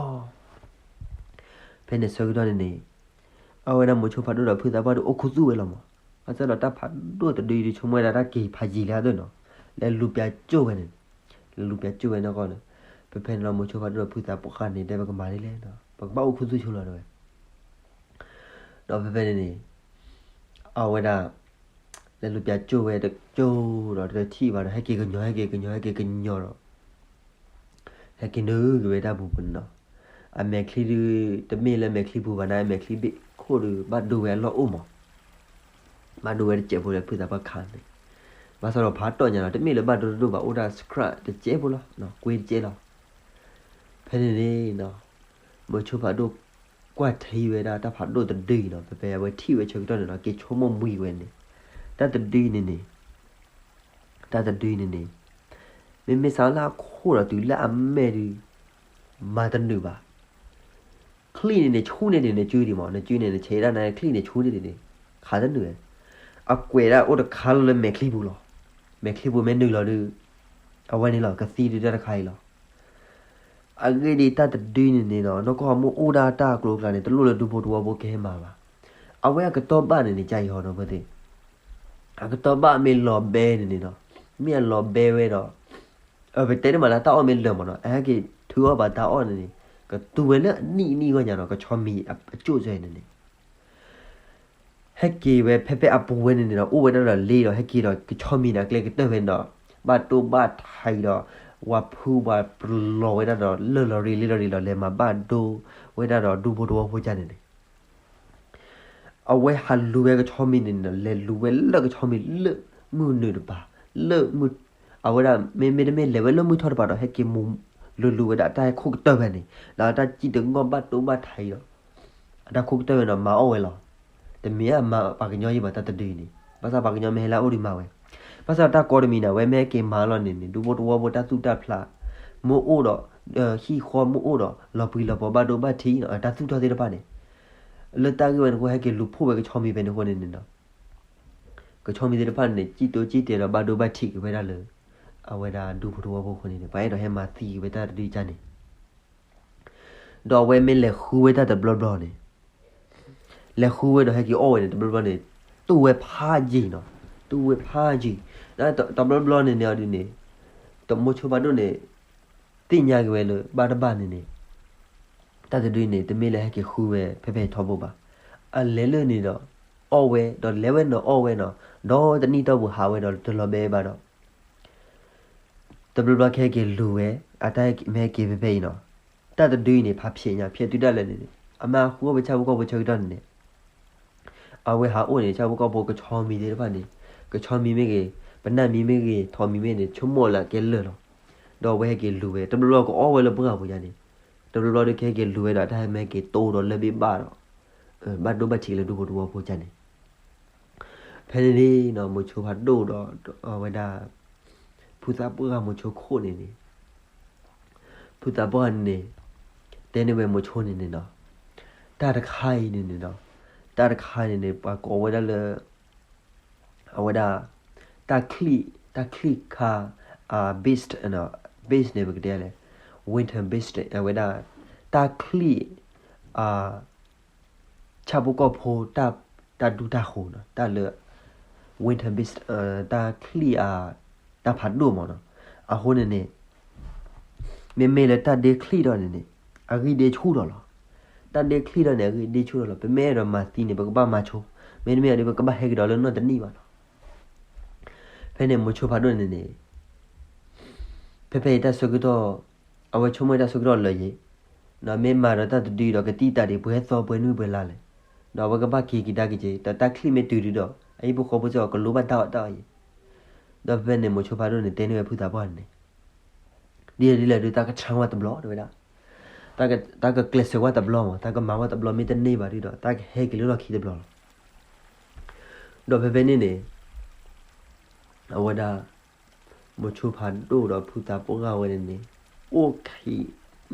ဖဲန့ၣ်ဆၢကတီၢ်န့ၣ်န့ၣ် အဝဲဒၣ်မိၤဆိဖးဒိၣ်ဒီးဖုသးပှၢ်ဒုးအိၣ်ခူသူၣ်ဝဲလီၤမး, ဘၣ်ဆၣ်ဒီးတၢ်ဖးဒိၣ်တဒုအံၤဒုးဆိကမိၣ်ဝဲဒၣ်တၢ်က့ၤဖးယံာ်လံအသိးနီၤ, လဲၤလူၤပျးကၠိၣ်ဝဲန့ၣ်, လဲၤလူၤပျးကၠိၣ်ဝဲနီၢ်ကီၢ်န့ၣ်, ဖဲဖဲန့ၣ်လီၤမိၤဆိဖးဒိၣ်ဒီးဖုသးပှၢ်န့ၣ် တဲဝဲကမၤဒ်လဲၣ်နီၤ, ပကဘၣ်အိၣ်ခူသူၣ်ဆိလီၤတဲဝဲ ဒီးဖဲဖဲန့ၣ်န့ၣ် အဝဲဒၣ် လဲၤလူၤပျးကၠိၣ်ဝဲတကၠိၣ်ဒီးတထံၣ်ဘၣ်ဒီး ဟဲက့ၤကညီၤ ဟဲက့ၤကညီၤ ဟဲက့ၤကညီၤဒီး ဟဲက့ၤနုာ်က့ၤဝဲတၢ်ပူၤပူၤန့ၣ်နီၤ, အမဲာ်ချံဒုး တမ့ၢ်လၢမဲာ်ချံပူၤဘၣ်န့ၣ် အမဲာ်ချံဘ့ၣ်ခိၣ်ဒုး ဘၣ်ဒိဝဲအလီၢ်အိၣ်မး, ဘၣ်ဒိဝဲတစဲးဖိလၢဖုသးပှၢ်ခးန့ၣ်, ဘၣ်ဆၣ်ဒီးဖးတီၢ်ညါလီၤ တမ့ၢ်လၢဘၣ်ဒိတဒိၣ်ဘၣ် အိၣ်ဒၣ် scrap တစဲးဖိလီၤ, ကွ့တစဲးလီၤ, ဖဲန့ၣ်န့ၣ်နီၤ မိၤဆိဖးဒိၣ် ကွၢ်ထံဝဲဒၣ်တၢ်ဖးဒိၣ်တဒုအံၤနီၤ ဖဲဖဲအဝဲထံၣ်ဝဲဆၢကတီၢ်န့ၣ်နီၤ က့ၤဆိကမိၣ်မှံဝဲန့ၣ်, တၢ်တဒုအံၤန့ၣ်န့ၣ် တၢ်တဒုအံၤန့ၣ်န့ၣ် မ့မ့ၢ်စးလၢအခိၣ်ဒီးတုၤလၢအမဲာ်ဒုး မၤတနုာ်ဘၣ်, ချံၣ်န့ၣ်န့ၣ် ဆူၣ်န့ၢ်ဒံးနစုဒံးမး နစုန့ၣ် နဆဲးဒၣ်နချံၣ်န့ၣ် ဆူၣ်န့ၢ်ဒံးန့ၣ် ခးတနုာ်ဝဲ, အကွဲးဒၣ်အိၣ်တခါလီၤလၢမဲာ်ချံပူၤလီၤ, မဲာ်ချံပူၤမ့ၢ်နုာ်လီၤဒုး အဝဲန့ၣ်လီၤ ကသံဒုးတၢ်တခါအံၤလီၤ အဂ့ၢ်ဒ်အံၤ တၢ်တဒုအံၤန့ၣ်န့ၣ်နီၤ နီၢ်ကီၢ်မ့ၢ်အိၣ်ဒၣ်တၢ်အကျိၤအကျဲန့ၣ် တလိၣ်လၢဒူဖိသဝီဖိကဟဲမၤဘၣ်. အဝဲအကတီၢ်ဘၣ်န့ၣ်န့ၣ် ကၢ်အံၤဟီဒီးဖဲသ့ၣ် အကတီၢ်ဘၣ်မ့ၢ်လီၤဘဲန့ၣ်န့ၣ်နီၤ မ့ၢ်အလီၤဘဲဝဲဒီး ပတဲတမးလၢတၢ်အီၣ်မ့ၢ်လၢာ်မးနီၤ အဟဲက့ၤထုးအီၣ်ဘၣ်တၢ်အီၣ်န့ၣ်န့ၣ် ကတူၢ်ဝဲလၢအနံၣ်အနံၣ်ဂီၢ်ညါနီၤ ကဆီမံၤအကၠိၣ်စဲန့ၣ်န့ၣ် ဟဲက့ၤဝဲဖဲဖဲအပူၤဝဲန့ၣ်န့ၣ်ဒီး အိၣ်ဝဲဒၣ်ဒီးလ့ဒီး ဟဲက့ၤဒီးကဆီမံၤန့ၣ် အကျဲကတၢၢ်ဖဲန့ၣ်ဒီး ဘၣ်တိၢ်ဘၣ်ထံးဒီး ဝၤဖုဝၤပလီၤဝဲဒၣ်ဒီး လၢၢ်လီၤရံလ့လီၤရံလီၤ လဲၤမၤဘၣ်ဒိဝဲဒၣ်ဒီးဒူဖိသဝီဖိကၢ်န့ၣ်န့ၣ် အဝဲဟးလူၤဝဲကဆီမံၤန့ၣ်န့ၣ်ဒီး လဲၤလူၤဝဲလၢကဆီမံၤလၢမုၢ်နုာ်တပၤ လၢမုၢ် အဝဲဒၣ်မ့မ့ၢ်တမ့ၢ်လဲၤဝဲလၢမုၢ်ထီၣ်တပၤဒီး ဟဲက့ၤမူၤလူၤလူၤဝဲဒၣ်တၢ်ဟဲခိၣ်ကတၢၢ်ဖဲန့ၣ် ဒီးတၢ်စံၣ်တငီၢ်ဘၣ်တိၢ်ဘၣ်ထံးဒီး အတၢ်ခိၣ်ကတၢၢ်ဖဲန့ၣ်ဒီး မၤအီၣ်ဝဲလီၤ. တမ့ၢ်အမၤပှၤကညီယံၤဘၣ်တၢ်တဒုအံၤန့ၣ် ဘၣ်ဆၣ်ပှၤကညီမ့ၢ်ဟဲလၢအအိၣ်ဒီးမၤဝဲ ဘၣ်ဆၣ်တၢ်ကီတမံၤန့ၣ် အဝဲမ့ၢ်ဟဲက့ၤမၤလီၤန့ၣ်န့ၣ် ဒူဖိသဝီဖိတၢ်သူၣ်တၢ်ဖျး မ့ၢ်အိၣ်ဒီး ဟံၣ်ဃီမ့ၢ်အိၣ်ဒီး လီၤပှံၤလီၤပီၤဘၣ်ဒိဘၣ်ထံးဒီး တၢ်သူၣ်ထီၣ်သ့ၣ်တဖၣ်န့ၣ် လၢတၢ်ဂ့ၢ်ဝဲန့ၣ်အဃိ ဟဲက့ၤလူၤဖှိၣ်ဝဲကဆီမံၤဖဲန့ၣ်အဃိန့ၣ်န့ၣ်ဒီး ကဆီမံၤသ့ၣ်တဖၣ်န့ၣ် စံၣ်တိစံၣ်တဲာ်ဒီးဘၣ်ဒိဘၣ်ထံးက့ၤဝဲဒၣ်လၢ အဝဲဒၣ်ဒူဖိသဝီဖိအဃိန့ၣ်န့ၣ် ပှၤအဲၣ်ဒိးဟဲမၤသံက့ၤဝဲတၢ်တဒုကၢ်န့ၣ် ဒီးအဝဲမ့ၢ်လဲၤဃုဝဲတၢ်တဘျီဘျီန့ၣ် လဲၤဃုဝဲဒီးဟဲက့ၤအီၣ်ဝဲန့ၣ် တဘျီဘျီန့ၣ် တူၢ်ဝဲဖးယံာ်နီၤ တူၢ်ဝဲဖးယံာ် တဘျီဘျီန့ၣ်န့ၣ်အီၤဒ်န့ၣ် တမိၤဆိဖးဒိၣ်န့ၣ် သ့ၣ်ညါက့ၤဝဲလၢ ဘၣ်တဘၣ်န့ၣ်န့ၣ် တၢ်တဒုန့ၣ် တမ့ၢ်လၢဟဲက့ၤဃုဝဲဖဲဖဲထီဘိဘၣ်. အလဲၤလၢန့ၣ်ဒီး အီၣ်ဝဲ ဒီးလဲၤဝဲနီၤအီၣ်ဝဲနီၤ ဒီးတနံၣ်တီၢ်ပူၤဟးဝဲဒီးတလီၤဘဲဘၣ်ဒီး တဘျီဘျီခဲက့ၤလူၤဝဲ အတၢ်မ့ၢ်ဟဲက့ၤဖဲဖဲအံၤနီၤ တၢ်တဒုအံၤန့ၣ် ဖးဖျဲးညါ ဖျဲးတုၤဒၣ်လဲာ်န့ၣ် အမ့ၢ်ဃုအီၣ်ဝဲဆၣ်ဖိကီၢ်ဖိဆၢကတီၢ်န့ၣ်န့ၣ် အဝဲဟးအိၣ်န့ၣ် ဆၣ်ဖိကီၢ်ဖိကဆီမံၤသ့ၣ်တဖၣ်န့ၣ် ကဆီမံၤမ့ၢ်ဂ့ၤ ပနၢ်မံၤမ့ၢ်ဂ့ၤ ထိးမံၤမ့ၢ်ဂ့ၤန့ၣ် ဆိကမိၣ်လၢအကဲလၢာ်လီၤ. ဒီးအဝဲဟဲက့ၤလူၤဝဲ တဘျီဘျီကအီၣ်ဝဲလၢပှၢ်ပူၤယါန့ၣ်, တဘျီဘျီဒီးကဟဲက့ၤလူၤဝဲဒီး တၢ်ဟဲမ့ၢ်က့ၤတိဒီးလၢၢ်ဘ့ၣ်ဘၣ်ဒီး ဘၣ်ဒိဘၣ်ထံးလၢဒူဖိတဝီဖိယါန့ၣ်, ဖဲန့ၣ်န့ၣ်နီၤ မိၤဆိဖးဒိၣ်ဒီး အဝဲဒၣ် ဖုသးပှၢ်မိၤဆိခိၣ်န့ၣ်န့ၣ် ဖုသးပှၢ်န့ၣ်န့ၣ် တဲန့ၢ်ဝဲမိၤဆိန့ၣ်န့ၣ်နီၤ, တၢ်တခါအံၤန့ၣ်န့ၣ်နီၤ, တၢ်တခါန့ၣ်န့ၣ် ပှၤကိးဝဲဒၣ်လၢ အဝဲဒၣ် တၢ်ချံၣ် တၢ်ချံၣ်ခါ အ beast နီၤ, beast န့ၣ် ပကတဲလဲၣ် winter beast အဝဲဒၣ် တၢ်ချံၣ် အ ဆၣ်ဖိကီၢ်ဖိ တၢ်ဒူတၢ်ဃိၤနီၤ, တၢ်လၢ winter beast တၢ်ချံၣ်အ တၢ်ဖးဒိၣ်မးနီၤ, အဃိန့ၣ်န့ၣ် မ့မ့ၢ်လၢတၢ်ဒ့ချံၣ်ဒီးန့ၣ်န့ၣ် အဂံၢ်ဒ့ဆူၣ်ဒီးလီၤ. တၢ်ဒ့ချံၣ်ဒီးန့ၣ် အဂံၢ်ဒ့ဆူၣ်ဒီးလီၤ. ပမ့ၢ်အဲၣ်ဒိးမၤသံန့ၣ် ပကဘၣ်မၤဆိ, မ့တမ့ၢ်ဒီး ပကဘၣ်ဟဲက့ၤဒီးလၢနီၢ်တနံၣ်ဘၣ်နီၤ. ဖဲန့ၣ်မိၤဆိဖးဒိၣ်န့ၣ်န့ၣ် ဖဲဖဲအံၤတၢ်ဆၢကတီၢ် အဝဲဆိကမိၣ်တၢ်ဆၢကတီၢ်လၢာ်ယံၤ, ဒီးမ့ၢ်မၤဒီးတၢ်တဒုဒီးကတံၢ်တၢ်ဒံးပှဲၤသီပှဲၤနွံပှဲၤလါလဲၣ်, ဒီးအဝဲကဘၣ်က့ၤက့ၤဒါက့ၤက့ၤ ဒီးတၢ်ချံၣ်မ့ၢ်တုၤဒုဒီး အဟံၣ်ဖိဃီဖိစ့ၢ်ကီးကလိဘၣ်တၢ်အီၣ်တၢ်အီယံၤ, ဒီးဖဲဖဲန့ၣ်မိၤဆိဖးဒိၣ်န့ၣ် တဲန့ၢ်ဝဲဖုသးပှၢ်န့ၣ်န့ၣ် ဒ်လဲၣ်ဒ်လဲၣ်ဒုး တၢ်ကဆါဝဲတဘျီတဲဝဲဒၣ်, တၢ်ကကျဲးစၢးဝဲတဘျီမး, တၢ်ကမၤဝဲတဘျီ မ့ၢ်တန့ၢ်ဘၣ်ဒုဒီး တၢ်ကဟဲက့ၤလၢလီၢ်ခံတဘျီလီၤ. ဒီးဖဲဖဲန့ၣ်န့ၣ် အဝဲဒၣ် မိၤဆိဖးဒိၣ်ဒီးဖုသးပှၢ်ဝဲန့ၣ်န့ၣ် အိၣ်ခံ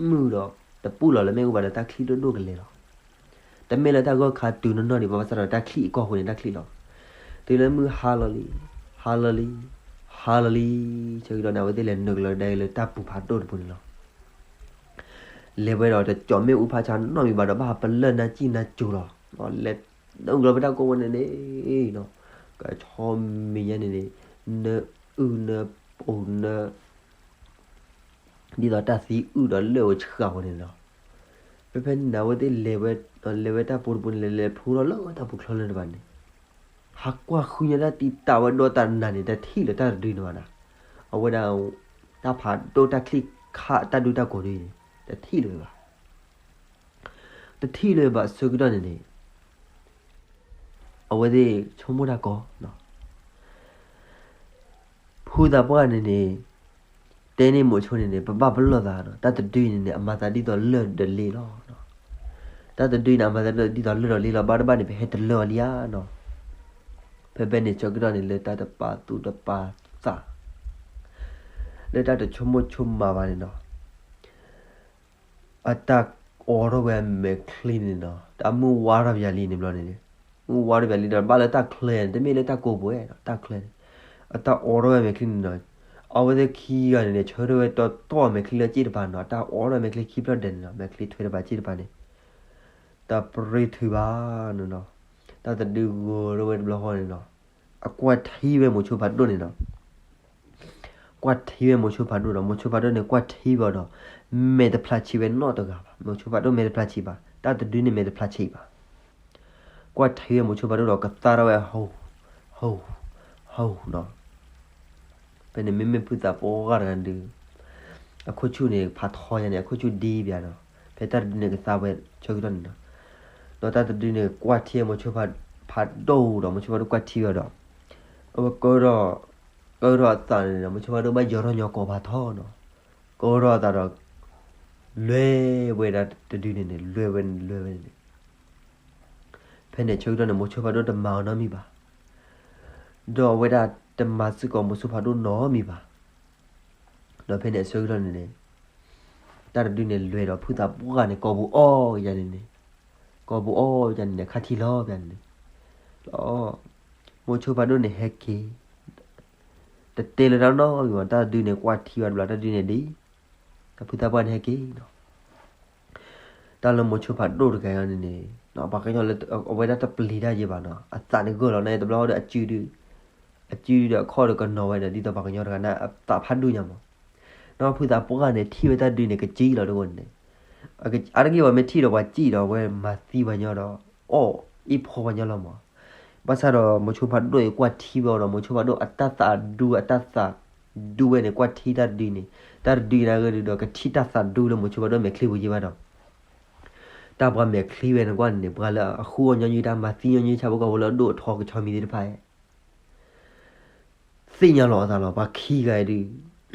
မုၢ်ဒီး တပူၣ်လီၤလၢမ့ၣ်အူဘၣ်ဒီး တၢ်ချံၣ်ဒိၣ်ဒိၣ်ကလဲာ်လီၤ. တမ့ၢ်လၢတၢ်ဂီၢ်ခါတုၤနီၢ်နီၢ်ဒံးဘၣ်, ဘၣ်ဆၣ်ဒီးတၢ်ချံၣ်အကီၢ်ဃိန့ၣ် တၢ်ချံၣ်လီၤ. တုၤလၢမုၢ်ဟါလီၤလံ, ဟါလီၤလံ, ဟါလီၤလံ, ဆၢကတီၢ်န့ၣ် အဝဲသ့ၣ်လဲၤနုာ်ကလီၤဒၣ်လၢတၢ်ပူၤဖးဒိၣ်တပူၤန့ၣ်လီၤ. လဲၤဝဲဒီးတကၠီၤမ့ၣ်အူဖးဆါနီတမံၤဘၣ်ဒီး ဘၣ်ဟးပလၢၢ်နၢ်စံၣ်နၢ်စိၤလီၤ. လဲၤနုာ်ကလီၤဖဲတၢ်ကိးဝဲန့ၣ်န့ၣ်နီၤ, ကဆီမံၤညါန့ၣ်န့ၣ် နၢအုၣ်နၢပိာ်နၢ ဒ်သိးတၢ်သံအုၣ်ဒီးလၢၢ်အိၣ်ဆှးဝဲန့ၣ်လီၤ. ဖဲဖဲန့ၣ် အဝဲသ့ၣ်လဲၤဝဲ, လဲၤဝဲတၢ်ပူၤတပူၤန့ၣ် လဲၤလဲၤဖုးထီၣ်လၢတၢ်ပူၤချၢလၢတဘၣ်န့ၣ်, ဟးကွၢ်ဃုညါတၢ်တံာ်တာ်ဝဲဒီးတၢ်နၤန့ၣ် တထံၣ်လၢၤတၢ်တဒုန့ၣ်ဘၣ်နီၤ. အဝဲဒၣ် တၢ်ဖးဒိၣ်တၢ်ချံၣ်ခါတၢ်ဒူတၢ်ကိးဒ်န့ၣ် တထံၣ်လၢၤဘၣ်. တထံၣ်လၢၤဘၣ်ဆၢကတီၢ်န့ၣ်န့ၣ် အဝဲသ့ၣ်ဆိကမိၣ်တၢ်ကီ, ဖုသးပှၢ်န့ၣ်န့ၣ် တဲန့ၢ်မိၤဆိန့ၣ်န့ၣ် ပဘၣ်ပလီၢ်သးနီၤ, တၢ်တဒုအံၤန့ၣ်န့ၣ် အမၤသးဒ်သိးလၢၢ်ဒီးလ့လီၤ. တၢ်တဒုအံၤန့ၣ် အမၤသးဒ်သိးလၢၢ်ဒီးလ့လီၤ, ဘၣ်တဘၣ်န့ၣ် ပဟဲတလၢအီၤလံဧါနီၤ. ဖဲဖဲန့ၣ်ဆၢကတီၢ်န့ၣ် လၢတၢ်တပာ်သူၣ်တပာ်သး လၢတၢ်တဆိကမိၣ်ဆိကမးဘၣ်န့ၣ်နီၤ အတၢ်အိးထီၣ်ဝဲအမဲာ်ချံန့ၣ်နီၤ, တၢ်မုၢ်ဝါထီၣ်ပယၤလံန့ၣ်ဘျီန့ၣ်, မုၢ်ဝါထီၣ်ပယၤလံဒီး ဘၣ်လၢတၢ်ချၢန့ၣ် တမ့ၢ်လၢတၢ်ကိးပှဲၤနီၤ, တၢ်ချၢန့ၣ် အတၢ်အိးထီၣ်ဝဲအမဲာ်ချံန့ၣ်နီၤ, အဝဲသ့ၣ်ခံဂၤန့ၣ်န့ၣ် ဆၢထၢၣ်ဝဲတီတီအမဲာ်ချံလၢစ့ၣ်တပၤနီၤ, တၢ်အိးထီၣ်အမဲာ်ချံခံဖျၢၣ်ဒဲးန့ၣ်နီၤ, မဲာ်ချံထွဲတပၤစ့ၣ်တပၤန့ၣ် တၢ်ပရ့ထုးဘၣ်နီၤ, တၢ်တဒုဂီၤထီၣ်ဝဲတဘျီဃီန့ၣ်နီၤ, အကွၢ်ထံဝဲမိၤဆိဖးဒိၣ်န့ၣ်နီၤ ကွၢ်ထံဝဲမိၤဆိဖးဒိၣ်ဒီး မိၤဆိဖးဒိၣ်န့ၣ် ကွၢ်ထံဝဲအီၤဒီး မဲာ်တဖျါဆံးဝဲနီတဂၤဘၣ်, မိၤဆိဖးဒိၣ်မဲာ်တဖျါဆံးဘၣ်, တၢ်တဒုန့ၣ်မဲာ်တဖျါဆံးဘၣ်. ကွၢ်ထံဝဲမိၤဆိဖးဒိၣ်ဒီး ကသါထီၣ်ဝဲ ဟူ, ဟူ, ဟူနီၤ. ဖဲန့ၣ်မ့မ့ၢ်ဖုသးပှၢ်တဂၤဒုး အခိၣ်ဆူၣ်န့ၣ် ဖးထီယါန့ၣ် အခိၣ်ဆူၣ်ဒံဘၣ်ဒီး ဖဲတၢ်တဒုန့ၣ်ကသါဝဲဆၢကတီၢ်န့ၣ်နီၤ, ဒီးတၢ်တဒုန့ၣ် ကွၢ်ထံမိၤဆိဖးဒိၣ်ဒီး မိၤဆိဖးဒိၣ်ကွၢ်ထံဝဲဒီး အဝဲကၢထီၣ် ကၢထီၣ်အသးန့ၣ်ဒီး မိၤဆိဖးဒိၣ်ဘၣ်ယီၤထီၣ်ညီကိးပၤထီနီၤ, ကၢထီၣ်အသးဒီး လဲၤဝဲဒၣ်တဒုန့ၣ်န့ၣ် လဲၤဝဲန့ၣ် လဲၤဝဲန့ၣ်န့ၣ် ဖဲန့ၣ်ဆၢကတီၢ်န့ၣ် မိၤဆိဖးဒိၣ်တမၤအီၤနီတမံၤဘၣ်, ဒီးအဝဲဒၣ်တမၤစ့ၢ်ကီးမိၤဆိဖးဒိၣ်နီတမံၤဘၣ်. ဒီးဖဲန့ၣ်အဆၢကတီၢ်န့ၣ်န့ၣ် တၢ်တဒုန့ၣ်လဲၤဒီးဖုသးပှၢ်န့ၣ် ကိာ်ပူၤအီၣ်ယါန့ၣ်န့ၣ်, ကိာ်ပူၤအီၣ်ယါန့ၣ်န့ၣ် ခါထံလီၤဘၣ်န့ၣ်န့ၣ်, ဒီး မိၤဆိဖးဒိၣ်န့ၣ်ဟဲက့ၤ တတဲလၢၤတၢ်နီတမံၤဘၣ်, တၢ်တဒုန့ၣ်ကွၢ်ထံဝဲတဘျီ တၢ်တဒုန့ၣ်ဒံး, ဒီးဖုသးပှၢ်န့ၣ်ဟဲက့ၤနီၤ. တၢ်လၢမိၤဆိဖးဒိၣ်တဂၤအံၤန့ၣ်န့ၣ် ပှၤကညီလၢအဝဲဒၣ်တပျံၤတၢ်ယဲဘၣ်နီၤ, အသးန့ၣ်ဂၢၢ်လီၤန့ၣ် တဘျီဒီးအစုဒု အစုဒုဒီးအခီၣ်ဒီးကနီၤဝဲဒီး ဒ်သိးပှၤကညီတဂၤန့ၣ် အသးဖးဒိၣ်ညါမး, ဒီးဖုသးပှၢ်န့ၣ် ထံၣ်ဝဲတၢ်ဒုန့ၣ် ကစံၣ်လီၤတဂီၢ်န့ၣ်, အါတက့ၢ်ပှၤမ့ၢ်ထံၣ်ဒီးပှၤစံၣ်ဒီး အဝဲမၤသံပှၤညီဒီး အီၣ်အ့ၣ်ဖီပှၤညီလီၤမး. ဘၣ်ဆၣ်ဒီး မိၤဆိဖးဒိၣ်အံၤကွၢ်ထံဝဲအီၤဒီး မိၤဆိဖးဒိၣ်အတၢ်သးဒူ အတၢ်သးဒူဝဲန့ၣ် ကွၢ်ထံတၢ်တဒုန့ၣ်, တၢ်တဒုအံၤန့ၣ်ဂ့ၤဒုးဒီး ကထံၣ်တၢ်သးဒူလၢမိၤဆိဖးဒိၣ်မဲာ်ချံပူၤယဲဘၣ်ဒီး တၢ်ပှၤမဲာ်ချံဝဲန့ၣ်ကွၢ်န့ၣ် ပှၤလၢအဃုအီၣ်ညီနုၢ်တၢ် မၤသံညီနုၢ်ဆၣ်ဖိကီၢ်ဖိလၢအဒိၣ်အထီကဆီမံၤသ့ၣ်တဖၣ် သ့ၣ်ညါလီၤအသးလီၤ. ပှၤခံဂၤအံၤဒုး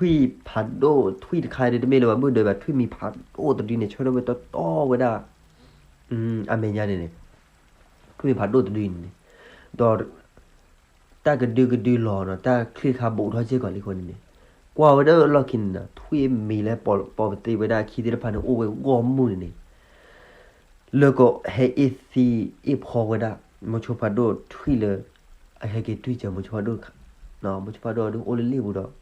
ထွံၣ်ဖးဒိၣ် ထွံၣ်တခါဒ်တမ့ၢ်လၢၤဘၣ် မုၢ်ဒၢးဘၣ် ထွံၣ်မံၤဖးဒိၣ်တဒုန့ၣ် ဆၢထၢၣ်ဝဲတီတီဝဲဒၣ် အမဲာ်ညါန့ၣ်န့ၣ်, ထွံၣ်မံၤဖးဒိၣ်တဒုန့ၣ်န့ၣ်, ဒီး တၢ်ကဒုကဒုလီၤနီၤ တၢ်ချံၣ်တခါဘူးထီၣ်စ့ၢ်ကီးလံအဃိန့ၣ်န့ၣ်, ကွၢ်ဝဲဒၣ်လီၢ်ခံန့ၣ်နီၤ ထွံၣ်မံၤလၢပီၤပသ့ဝဲဒၣ်အခံသ့ၣ်တဖၣ်န့ၣ် အိၣ်ဝဲဂီၢ်မုၢ်န့ၣ်န့ၣ်, လၢကဟဲအ့ၣ်သံအ့ၣ်ဖီဝဲဒၣ် မိၤဆိဖးဒိၣ်ထွံၣ်လၢ အဟဲက့ၤတွံၢ်စၢၤမိၤဆိဖးဒိၣ်, မိၤဆိဖးဒိၣ်ဒုးအိၣ်လၢလ့ၣ်ပူၤဒီး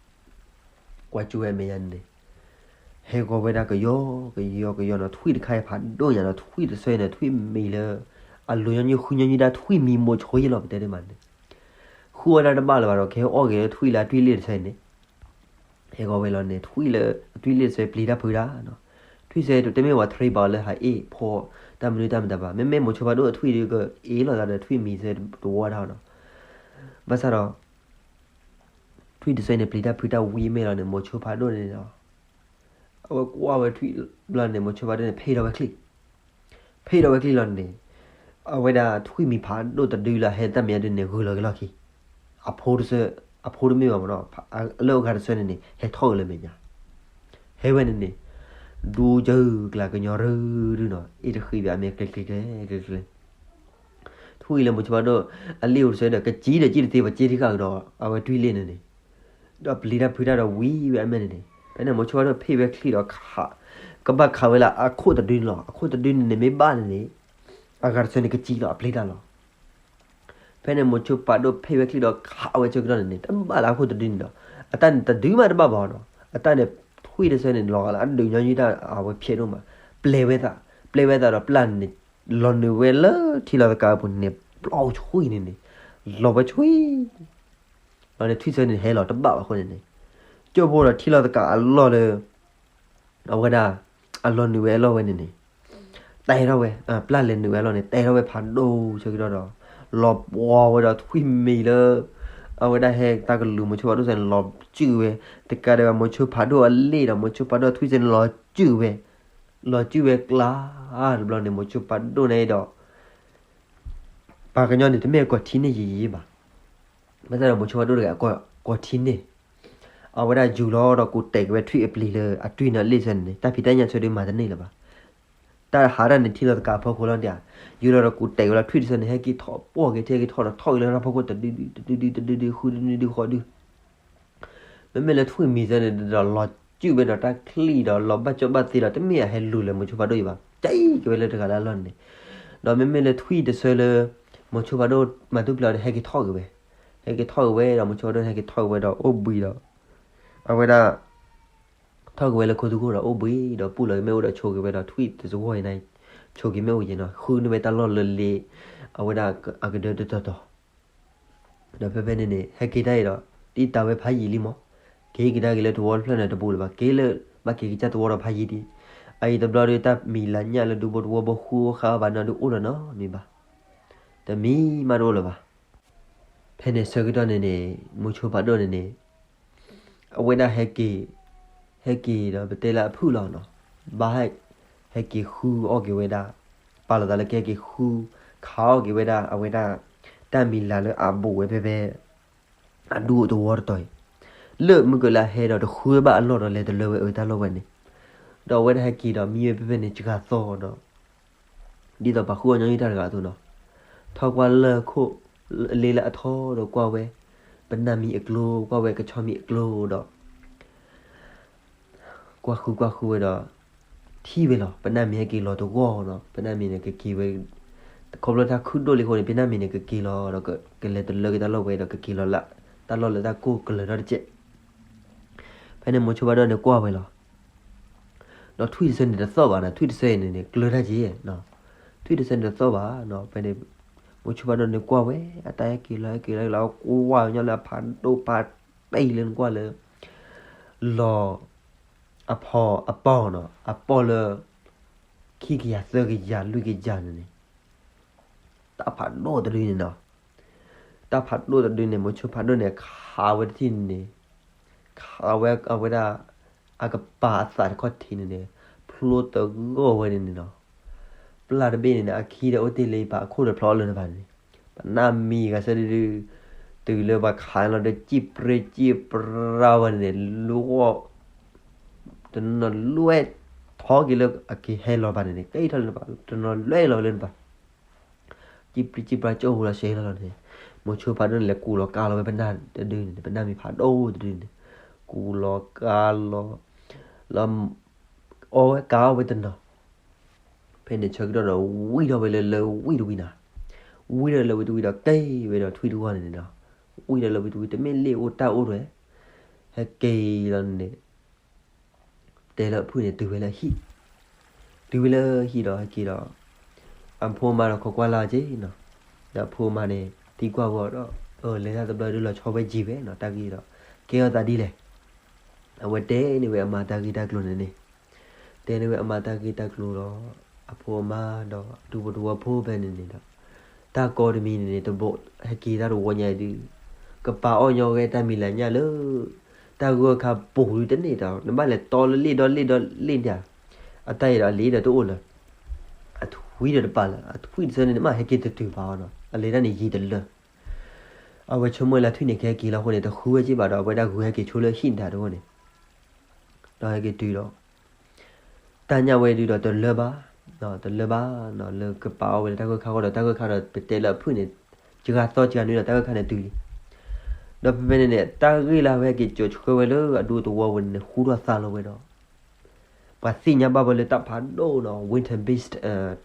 ကွၢ်ကၠူဝဲအမဲာ်ညါန့ၣ်န့ၣ်, ဟဲဂီၤဝဲဒၣ်ကယီကယီကယီနီၤ ထွံၣ်တခါအံၤဖးဒိၣ်ညါနီၤ ထွံၣ်တဆၢအံၤန့ၣ် ထွံၣ်မံၤလၢ အလိၤညီနုၢ်ဃုညီနုၢ်ဒၣ်ထွံၣ်မံၤမိၤဆိယ့ၢ်လီၤ ပတဲဒ်မးန့ၣ်, ဃုအီၣ်ဒၣ်တဘၣ်လၢၤဘၣ်ဒီး ကဟဲအီၣ်က့ၤလၢထွံၣ်လၢအတွံၢ်လ့ၣ်တဆၢအံၤန့ၣ်, ဟဲဂီၤဝဲလီၤန့ၣ် ထွံၣ်လၢအတွံၢ်လ့ၣ်တဆၢပျံၤတၢ်ဖုးတၢ်နီၤ, ထွံၣ်ဆၢတမ့ၢ်ဝဲ တြံဘၣ်လၢဟးအ့ၣ်ဖီတၢ်မနုၤတၢ်မတၤဘၣ် မ့မ့ၢ်မိၤဆိဖးဒိၣ်အထွံၣ်ဒုးကအ့ၣ်လိာ်သးဒီးထွံၣ်မံၤဆၢတဝီတၢ်နီၤ, ဘၣ်ဆၣ်ဒီး ထွံၣ်တဆၢန့ၣ် ပျံၤတၢ်ဖုးတၢ်ဝံၤမ့ၢ်လီၤန့ၣ် မိၤဆိဖးဒိၣ်န့ၣ်ဒီး အဝဲကွၢ်ဝဲထွံၣ်ဘျီန့ၣ် မိၤဆိဖးဒိၣ်န့ၣ် ဖ့ၣ်ထီၣ်ဝဲချံၣ်, ဖ့ၣ်ထီၣ်ဝဲချံၣ်လီၤန့ၣ်, အဝဲဒၣ်ထွံၣ်မံၤဖးဒိၣ်တဒုလၢဟဲတၢ်မဲာ်ညါဒုန့ၣ် ဂုာ်လီၤက့ၤလီၢ်ခံ, အဖိတဆၢ, အဖိတမ့ၢ်ဘၣ်မ့ၢ်နီၤ, လၢအဂၤတဆၢန့ၣ်န့ၣ် ဟဲထီၣ်က့ၤလၢမဲာ်ညါ, ဟဲဝဲန့ၣ်န့ၣ်, ဒူကၠၢကလၤကညီရၢဒုနီၤ အ့ၣ်တဃံဘၣ်အမဲာ်ကျဲၤကျဲၤကျဲၤကျဲၤကျဲၤ ထွံၣ်လၢမိၤဆိဖးဒိၣ် အလ့ၣ်အိၣ်တဆၢဒီး ကစံဒီးကံၣ်တသ့ဘၣ် က့တံၢ်ဃာ်ကဒီး အဝဲတွံၢ်လ့ၣ်န့ၣ်န့ၣ်, ဒီးပျံၤတၢ်ဖုးတၢ်ဒီးဝံၤဝဲအမဲာ်န့ၣ်န့ၣ်, ဖဲန့ၣ်မိၤဆိဖးဒိၣ်ဖ့ၣ်ဝဲချံၣ်ဒီးခး, ကဘၣ်ခးဝဲလၢအခိၣ်တဒုန့ၣ်လီၤ. အခိၣ်တဒုန့ၣ်န့ၣ်မ့ၢ်ဘၣ်န့ၣ်န့ၣ်, အဂၤတဆၢန့ၣ်ကစံလီၤ အပျံၤတၢ်လီၤ. ဖဲန့ၣ်မိၤဆိဖးဒိၣ်ဖ့ၣ်ဝဲချံၣ်ဒီးခးဝဲဆၢကတီၢ်န့ၣ်န့ၣ် တဘၣ်လၢအခိၣ်တဒုန့ၣ်ဒီး, အတၢ်န့ၣ်တဒုမးတဘၣ်ဘၣ်နီၤ, အတၢ်န့ၣ်ထွံၣ်တဆၢန့ၣ်လီၤဂာ်လၢအဒုးညီနုၢ်တၢ်အဝဲဖျဲးဒိၣ်မး, ပျဲဝဲသး, ပျဲဝဲသးဒီးပျၢ်န့ၣ်န့ၣ်, လီၤနုာ်ဝဲလၢထံလီၤသကၤအပူၤန့ၣ်န့ၣ် ပျီဆှံန့ၣ်န့ၣ်, လီၤဝဲဆှံ လီၤန့ၣ်ထွံၣ်တဆၢန့ၣ်ဟဲလီၤတဘၣ်ဘၣ်အဃိန့ၣ်န့ၣ်, ကၠိဖိဒီးထံလီၤသကၤအလီၢ်လၢ အဝဲဒၣ် အလီၤနုာ်ဝဲအလီၢ်ဝဲန့ၣ်န့ၣ်, တဲထီၣ်ဝဲ, ပျၢ်လဲၤနုာ်ဝဲအလီၢ်န့ၣ် တဲထီၣ်ဝဲဖးဒိၣ်ဆၢကတီၢ်ဒီး, လီၤပှီၤဝဲဒီးထွံၣ်မံၤလၢ အဝဲဒၣ်ဟဲတၢ်ကလူၤမိၤဆိဖးဒိၣ်စၢန့ၣ် လီၤစုၣ်ဝဲ, တကးဒံးဘၣ်မိၤဆိဖးဒိၣ်အလ့ၣ်ဒီး မိၤဆိဖးဒိၣ်ထွံၣ်စၢန့ၣ် လီၤစုၣ်ဝဲ, လီၤစုၣ်ဝဲကျါ, တဘျီန့ၣ် မိၤဆိဖးဒိၣ်န့ၣ်ဒီး ပှၤကညီန့ၣ် တမ့ၢ်အကိးထံန့ၢ်ယံာ်ယံာ်ဘၣ်. ဘၣ်ဆၣ်ဒီးမိၤဆိဖးဒိၣ်တဂၤ ကိးထံန့ၢ်, အဝဲဒၣ်ယူၤလီၤဒီးကူးတဲာ်က့ၤဝဲထွံၣ်အပျံၤလၢအတွံၢ်န့ၢ်အလ့ၣ်တဆၢန့ၣ်န့ၣ် တၢ်ဖံးတၢ်ညၣ်ဆၢဒုးမၤတန့ၢ်လၢၤဘၣ်. တၢ်ဟးတၢ်န့ၣ်ထံလီၤသကၤအဖီခိၣ်လီၤဒၣ်, ယူၤလီၤဒီးကူးတဲာ်က့ၤဝဲလၢထွံၣ်တဆၢန့ၣ် ဟဲက့ၤထီၣ်ပှီၢ်က့ၤထဲက့ၤထီၣ်ဒီးထီၣ်က့ၤလၢတၢ်ဖီခိၣ်တဒုဒုတဒုဒုတဒုဒုဃုဒုနွံဒုဃိးဒု မ့မ့ၢ်လၢထွံၣ်မံၤတဆၢန့ၣ်ဒီး လီၤစုၣ်ဝဲဒီးတၢ်ချံၣ်ဒီးလီၤဘၣ်ကၠီဘၣ်သ့ဒီး တမ့ၢ်အဟဲလူၤလၢမိၤဆိဖးဒိၣ်အံၤဘၣ်, ကဲက့ၤဝဲလၢတဂၤလၢ်လီၢ်န့ၣ်, ဒီးမ့မ့ၢ်လၢထွံၣ်တဆၢလၢ မိၤဆိဖးဒိၣ်မၤတူၢ်ဖျဲးအီၤန့ၣ် ဟဲက့ၤထီၣ်က့ၤဝဲ, ဟဲက့ၤထီၣ်က့ၤဝဲဒီး မိၤဆိဖးဒိၣ်န့ၣ် ဟဲက့ၤထီၣ်က့ၤဝဲဒီးအိၣ်ဘှံးဒီး အဝဲဒၣ် ထီၣ်က့ၤဝဲလၢခိသူခိၣ်ဒီးအိၣ်ဘှံးဒီး ပူၣ်လီၤက့ၤမ့ၣ်အူဒီး ဆိးက့ၤဝဲဒီးထွံၣ်တစှီၤအံၤန့ၣ်, ဆိးက့ၤမ့ၣ်အူယဲနီၤ ဃုန့ၢ်ဝဲတၢ်လီၢ်လၢလ့အဝဲဒၣ်အကဒၢတတီၤတီၤ, ဒီးဖဲဖဲန့ၣ်န့ၣ် ဟဲက့ၤတၢ်အံၤဒီး တံၢ်တၢ်ဝဲဖးယံာ်လံမး, က့ၤကဒါက့ၤလၢသဝီတဖျၢၣ်န့ၣ်တဘူးလၢၤဘၣ်, က့ၤလၢ ဘၣ်က့ၤကစၢ်သဝီဒီးဖးယံာ်ဒံး, အအံၤတဘျီဒီးတၢ်မံၤလၤညၣ်လၢဒူဘိတဝီဘိဃုအဃါဘၣ်နီၤဒုးအိၣ်လီၤနီတမံၤဘၣ်, တမံၤမးတအိၣ်လၢၤဘၣ်. ဖဲန့ၣ်ဆၢကတီၢ်န့ၣ်န့ၣ် မိၤဆိဖးဒိၣ်န့ၣ်န့ၣ် အဝဲဒၣ်ဟဲက့ၤ, ဟဲက့ၤဒီးပတဲလၢအဖုၣ်လီၤနီၤ, ဘၣ်ဟဲ, ဟဲက့ၤဃုအီၣ်က့ၤဝဲဒၣ်, ပာ်လီၤသးလၢကဟဲက့ၤဃု, ခးအီၣ်က့ၤဝဲဒၣ် အဝဲဒၣ် တၢ်မံၤလၤလၢအဘူးဝဲဖဲဖဲ အဒူသဝီတတီၤအံၤ, လၢမုၢ်ကလၢဟဲဒီးတဃုဘၣ်အလီၢ်ဒီးလဲၤတလၢဝဲအတၢ်လီၢ်ဝဲန့ၣ်, ဒီးအဝဲဒၣ်ဟဲက့ၤဒီးမံဝဲဖဲဖဲန့ၣ်စှၤသီဒီး ဒ်သိးပှၤဃုအီၣ်ညီနုၢ်တၢ်တဂၤအသိးနီၤ, ထီၣ်ကွၢ်လၢခိၣ်လ့လၢအထီဒီးကွၢ်ဝဲ ပနၢ်မံၤအကျိ, ကွၢ်ဝဲကဆီမံၤအကျိဒီး ကွၢ်ဃုကွၢ်ဃုဝဲဒီး ထံၣ်ဝဲလီၤ. ပနၢ်မံၤဟဲက့ၤလီၤတဂီၢ်နီၤ, ပနၢ်မံၤန့ၣ်ကက့ၤဝဲ, ခီဖျိတၢ်ခုၣ်ဒိၣ်လံအဃိန့ၣ် ပနၢ်မံၤန့ၣ်ကက့ၤလီၤဒီး ကလဲၤတလၢက့ၤတၢ်လီၢ်ဝဲဒီး ကက့ၤလီၤလၢတၢ်လီၢ်လၢတၢ်ကိၢ်ကလၢၤထီၣ်တစဲး. ဖဲန့ၣ်မိၤဆိဖးဒိၣ်န့ၣ်ကွၢ်ဝဲလီၤ. ဒီးထွံၣ်တဆၢန့ၣ်တသီၣ်ဘၣ်နီၤ, ထွံၣ်တဆၢအံၤန့ၣ်န့ၣ် ကျၢၤတၢ်က့ၤ, ထွံၣ်တဆၢန့ၣ်တသီၣ်ဘၣ်နီၤ. ဖဲန့ၣ် မိၤဆိဖးဒိၣ်န့ၣ်ကွၢ်ဝဲ အတၢ်ဟဲက့ၤလီၤ ဟဲက့ၤလီၤ ဟဲက့ၤလီၤ ကွၢ်ဝဲညီလၢအဖးဒိၣ်ဖးတံၢ်လၢနကွၢ်လၢ လီၤ အဖီအပီၢ်နီၤ, အပီၢ်လၢ ခံကယၤသၢကယၤလွံၢ်ကယၤန့ၣ်န့ၣ် တၢ်ဖးဒိၣ်တဒုန့ၣ်နီၤ. တၢ်ဖးဒိၣ်တဒုန့ၣ် မိၤဆိဖးဒိၣ်န့ၣ် ခးဝဲတထံၣ်န့ၣ်န့ၣ်, ခးဝဲအဝဲဒၣ် အကပၤအသးတခီၣ်ထံးန့ၣ်န့ၣ် ဖျိတဂီၢ်ဝဲန့ၣ်န့ၣ်နီၤ. ပျၢ်တဘ့ၣ်န့ၣ်န့ၣ် အခံဒီးအိၣ်တ့ၢ်လၢပၤ အခိၣ်ဒီးဖျီအီၤလၢၤတဖၣ်န့ၣ်, ပနၢ်မံၤဂၤဆၢဒုဒု တုၤလၢပှၤခးလီၤဒီး စံၣ်ပြ့စံၣ်ပြါဝဲန့ၣ်န့ၣ် လူၤဂီၢ် တနီၤလွဲၢ်ထီက့ၤလၢအက့ၤဟဲလီၤဘၣ်န့ၣ်န့ၣ် ကဲထီၣ်လၢဘၣ် တနီၤလွဲၢ်လီၤဝဲလၢဘၣ် စံၣ်ပြ့စံၣ်ပြါကၠိၢ်ဟူလီၤရှဲလီၤလီၤန့ၣ် မိၤဆိဖးဒိၣ်န့ၣ် လဲၤကူးလီၤကါလီၤဝဲပနၢ်တဒုန့ၣ် ပနၢ်မံၤဖးဒိၣ်တဒုန့ၣ် ကူးလီၤကါလီၤ လီၤ အီဝဲကါအီၣ်ဝဲတနီၤ ဖဲန့ၣ်ဆၢကတီၢ်ဒီး ဝံၣ်ထီၣ်ဝဲလၢလၢဝံၣ်တဝံၤနၤ, ဝံၣ်ထီၣ်လၢဝံၣ်တဝံၤဒီးက့ၤဝဲဒီးထွံၣ်တဂီၢ်န့ၣ်န့ၣ်ဒီး ဝံၣ်ထီၣ်လၢဝံၣ်တဝံၤ တမ့ၢ်လ့ၣ်အိၣ်တၢ်အိၣ်တဝဲ, ဟဲက့ၤလီၤန့ၣ် တဲလၢအဖုၣ်န့ၣ် တုၤဝဲလၢဟံၣ်, တုၤဝဲလၢဟံၣ်ဒီးဟဲက့ၤဒီး အဖိအမါဒီးခိးကွၢ်လၢ်က့ၤနီၤ, ဒီးအဖိအမါန့ၣ် သံကွၢ်ဝဲဒီး လဲၤတၢ်တဘျီဒုးလီၤဆီဝဲယံၤဝဲနီၤ တၢ်ဂ့ၢ်ဒီး ကဲထီၣ်သးဒ်လဲၣ် အဝဲတဲန့ၢ်ဝဲအမါတၢ်ဂ့ၢ်တၢ်ကျိၤန့ၣ်န့ၣ်, တဲန့ၢ်ဝဲအမါတၢ်ဂ့ၢ်တၢ်ကျိၤဒီး အဖိအမါဒီးဒူဖိတဝီဖိဖဲန့ၣ်န့ၣ်ဒီး တၢ်ကီတမံၤန့ၣ်န့ၣ် တဘိ ဟဲက့ၤတၢ်တဝီညါအံၤဒုး ကပာ်အီၣ်ညီဝဲတၢ်မံၤလၤညၣ်လၢ တၢ်ဂၢၢ်ခါပူၤဒုးတန့ၢ်ဒီး နဘၣ်လဲၤတီလၢလ့ၣ်ဒီလ့ၣ်ဒီလ့ၣ်န့ၣ်ဧါ, အတၢ်အံၤဒီးအလံာ်ဒီးတအိၣ်လၢၤ အထွံၣ်ဒီးတပာ်လၢၤ အထွံၣ်တဆၢန့ၣ် နဘၣ်ဟဲက့ၤတတုၤဘၣ်အီၤနီၤ အလဲၤတၢ်န့ၣ်ယံၤတလၢာ် အဝဲဆိကမိၣ်လၢထွံၣ်န့ၣ်ကဟဲက့ၤလီၤအဃိန့ၣ် တဃုဝဲက့ၤဘၣ်ဒီး အဝဲဒၣ်ဂုာ်ဟဲက့ၤဆိလၢဟံၣ်တၢ်တဝီန့ၣ်, ဒီးဟဲက့ၤတုၤဒီး တၢ်ညၣ်ဝဲဒုးဒီးတလၢဘၣ်, တလၢဘၣ်နီၤ လၢကပာ်အီၣ်ဝဲလၢတၢ်ဂၢၢ်ခါအဂီၢ်ဒီး တၢ်ဂၢၢ်ခါဒီးပတဲလၢအဖုၣ်န့ၣ် စှၤသီစှၤနွံဒီးတၢ်ဂၢၢ်ခါန့ၣ်တုၤလံ, ဒီးဖဲဖဲန့ၣ်န့ၣ် တၢ်ဂ့ၢ်လၢအဝဲဟဲက့ၤစိာ်ဆှၢဝဲလၢအဒူသဝီဝဲန့ၣ် ဃူထီၣ်သါလီၤဝဲဒီး ပှၤသ့ၣ်ညါဘၣ်ဝဲလၢတၢ်ဖးဒိၣ်နီၤ winter beast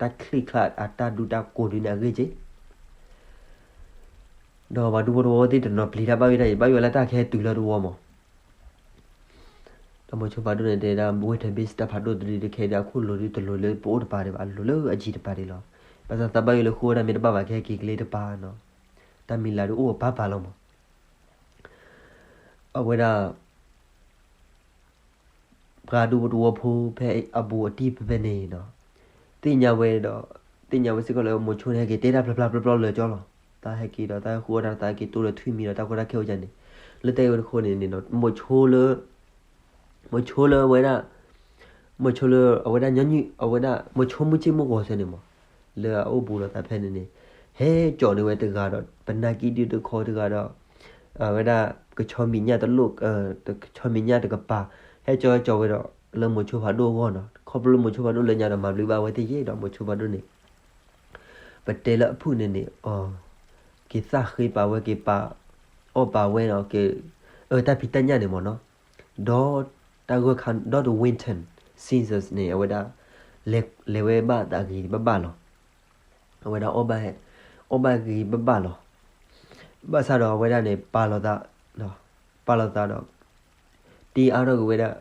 တၢ်ချံၣ်ချါအတၢ်ဒူတၢ်ကိၢ်ဒုးန့ၣ်အဂ့ၢ်က့ၤ ဒီးပှၤဒူဖိတဝီသ့ၣ်တနီၤပျံၤတၢ်ဘၣ်ဝဲဒၣ်အံၤ ဘၣ်ယိၣ်လၢတၢ်ကဟဲတုၤလၢတဝီမး ဒီးမိၤဆိဖးဒိၣ်န့ၣ်တဲဒၣ် winter beast တၢ်ဖးဒိၣ်တဒုဒုးခဲဒၣ်အခိၣ်လိၤဒုးတလိၤလၢပအိၣ်တပၤဒံးဘၣ် အလိၤလၢအယံၤတပၤဒံးလီၤ. ဘၣ်ဆၣ်သးဘၣ်ယိၣ်လၢဃုဝဲဒၣ်မ့ၢ်တဘၣ်ဘၣ်ကဟဲက့ၤကလ့တပၤနီၤ. တၢ်မံၤလၤဒုးအိၣ်ပၤပၤလီၤမး. အဝဲဒၣ် ပှၤဒူဖိတဝီဖိဖဲအဘူးအတံၢ်ဖဲဖဲန့ၣ်နီၤ, သ့ၣ်ညါဝဲဒီး သ့ၣ်ညါဝဲစ့ၢ်ကီးလၢမိၤဆိန့ၣ်ဟဲက့ၤတဲတၢ်ဖျါဖျါဖျါဖျါလၢာ်ကၠီလီၤ. တၢ်ဟဲက့ၤဒီးတၢ်ဟဲဃုအီၣ်တၢ်သးဟဲက့ၤတိၢ်လၢထွံၣ်မံၤဒီးတၢ်ကီတၢ်ခဲအိၣ်ကန့ၣ်, လၢတၢ်အံၤဝဲတဃိန့ၣ်န့ၣ်နီၤ မိၤဆိလၢ မိၤဆိလၢအဝဲဒၣ် မိၤဆိလၢအဝဲဒၣ်ညီနုၢ် အဝဲဒၣ်မိၤဆိမုၢ်ဆ့ၣ်မုၢ်ဂီၤဆၢန့ၣ်မး, လၢအအိၣ်ဘူးလိာ်သးဖဲန့ၣ်န့ၣ်, ဟဲကၠီၣ်န့ၢ်ဝဲတဂၤဒီး ပနၢ်ကံၣ်ဒုၣ်တခီတဂၤဒီး အဝဲဒၣ် ကဆီမံၤညၣ်တလိၣ် ကဆီမံၤညၣ်တကပၤ, ဟဲကၠီကၠီဝဲဒီး လၢမိၤဆိဖးဒိၣ်အဂီၢ်နီၤ. ခီဖျိလၢမိၤဆိဖးဒိၣ်လၢညါဒီးမၤဘျုးဘၣ်ဝဲသ့ၣ်ယဲၢ်ဒီး မိၤဆိဖးဒိၣ်န့ၣ် ပတဲလၢအဖုၣ်န့ၣ်န့ၣ် က့ၤသၣ်ဃ့ပာ်ဝဲ က့ၤပာ်အီၣ်ပာ်ဝဲဒီး က့ၤအၢတၢ်ဖံးတၢ်ညၣ်န့ၣ်မးနီၤ. ဒီးတၢ်ဂၢၢ်ခါဒီးတ winter seasons န့ၣ် အဝဲဒၣ် လဲၤဝဲဘၣ်သးဂ့ၤဘၣ်ဘၣ်လီၤ. အဝဲဒၣ်အီၣ်ဘၣ် အီၣ်ဘၣ်ဂ့ၤဘၣ်ဘၣ်လီၤ. ဘၣ်ဆၣ်ဒီးအဝဲဒၣ်န့ၣ် ပာ်လီၤသး ပာ်လီၤသးဒီး တ့အါထီၣ်က့ၤဝဲဒၣ်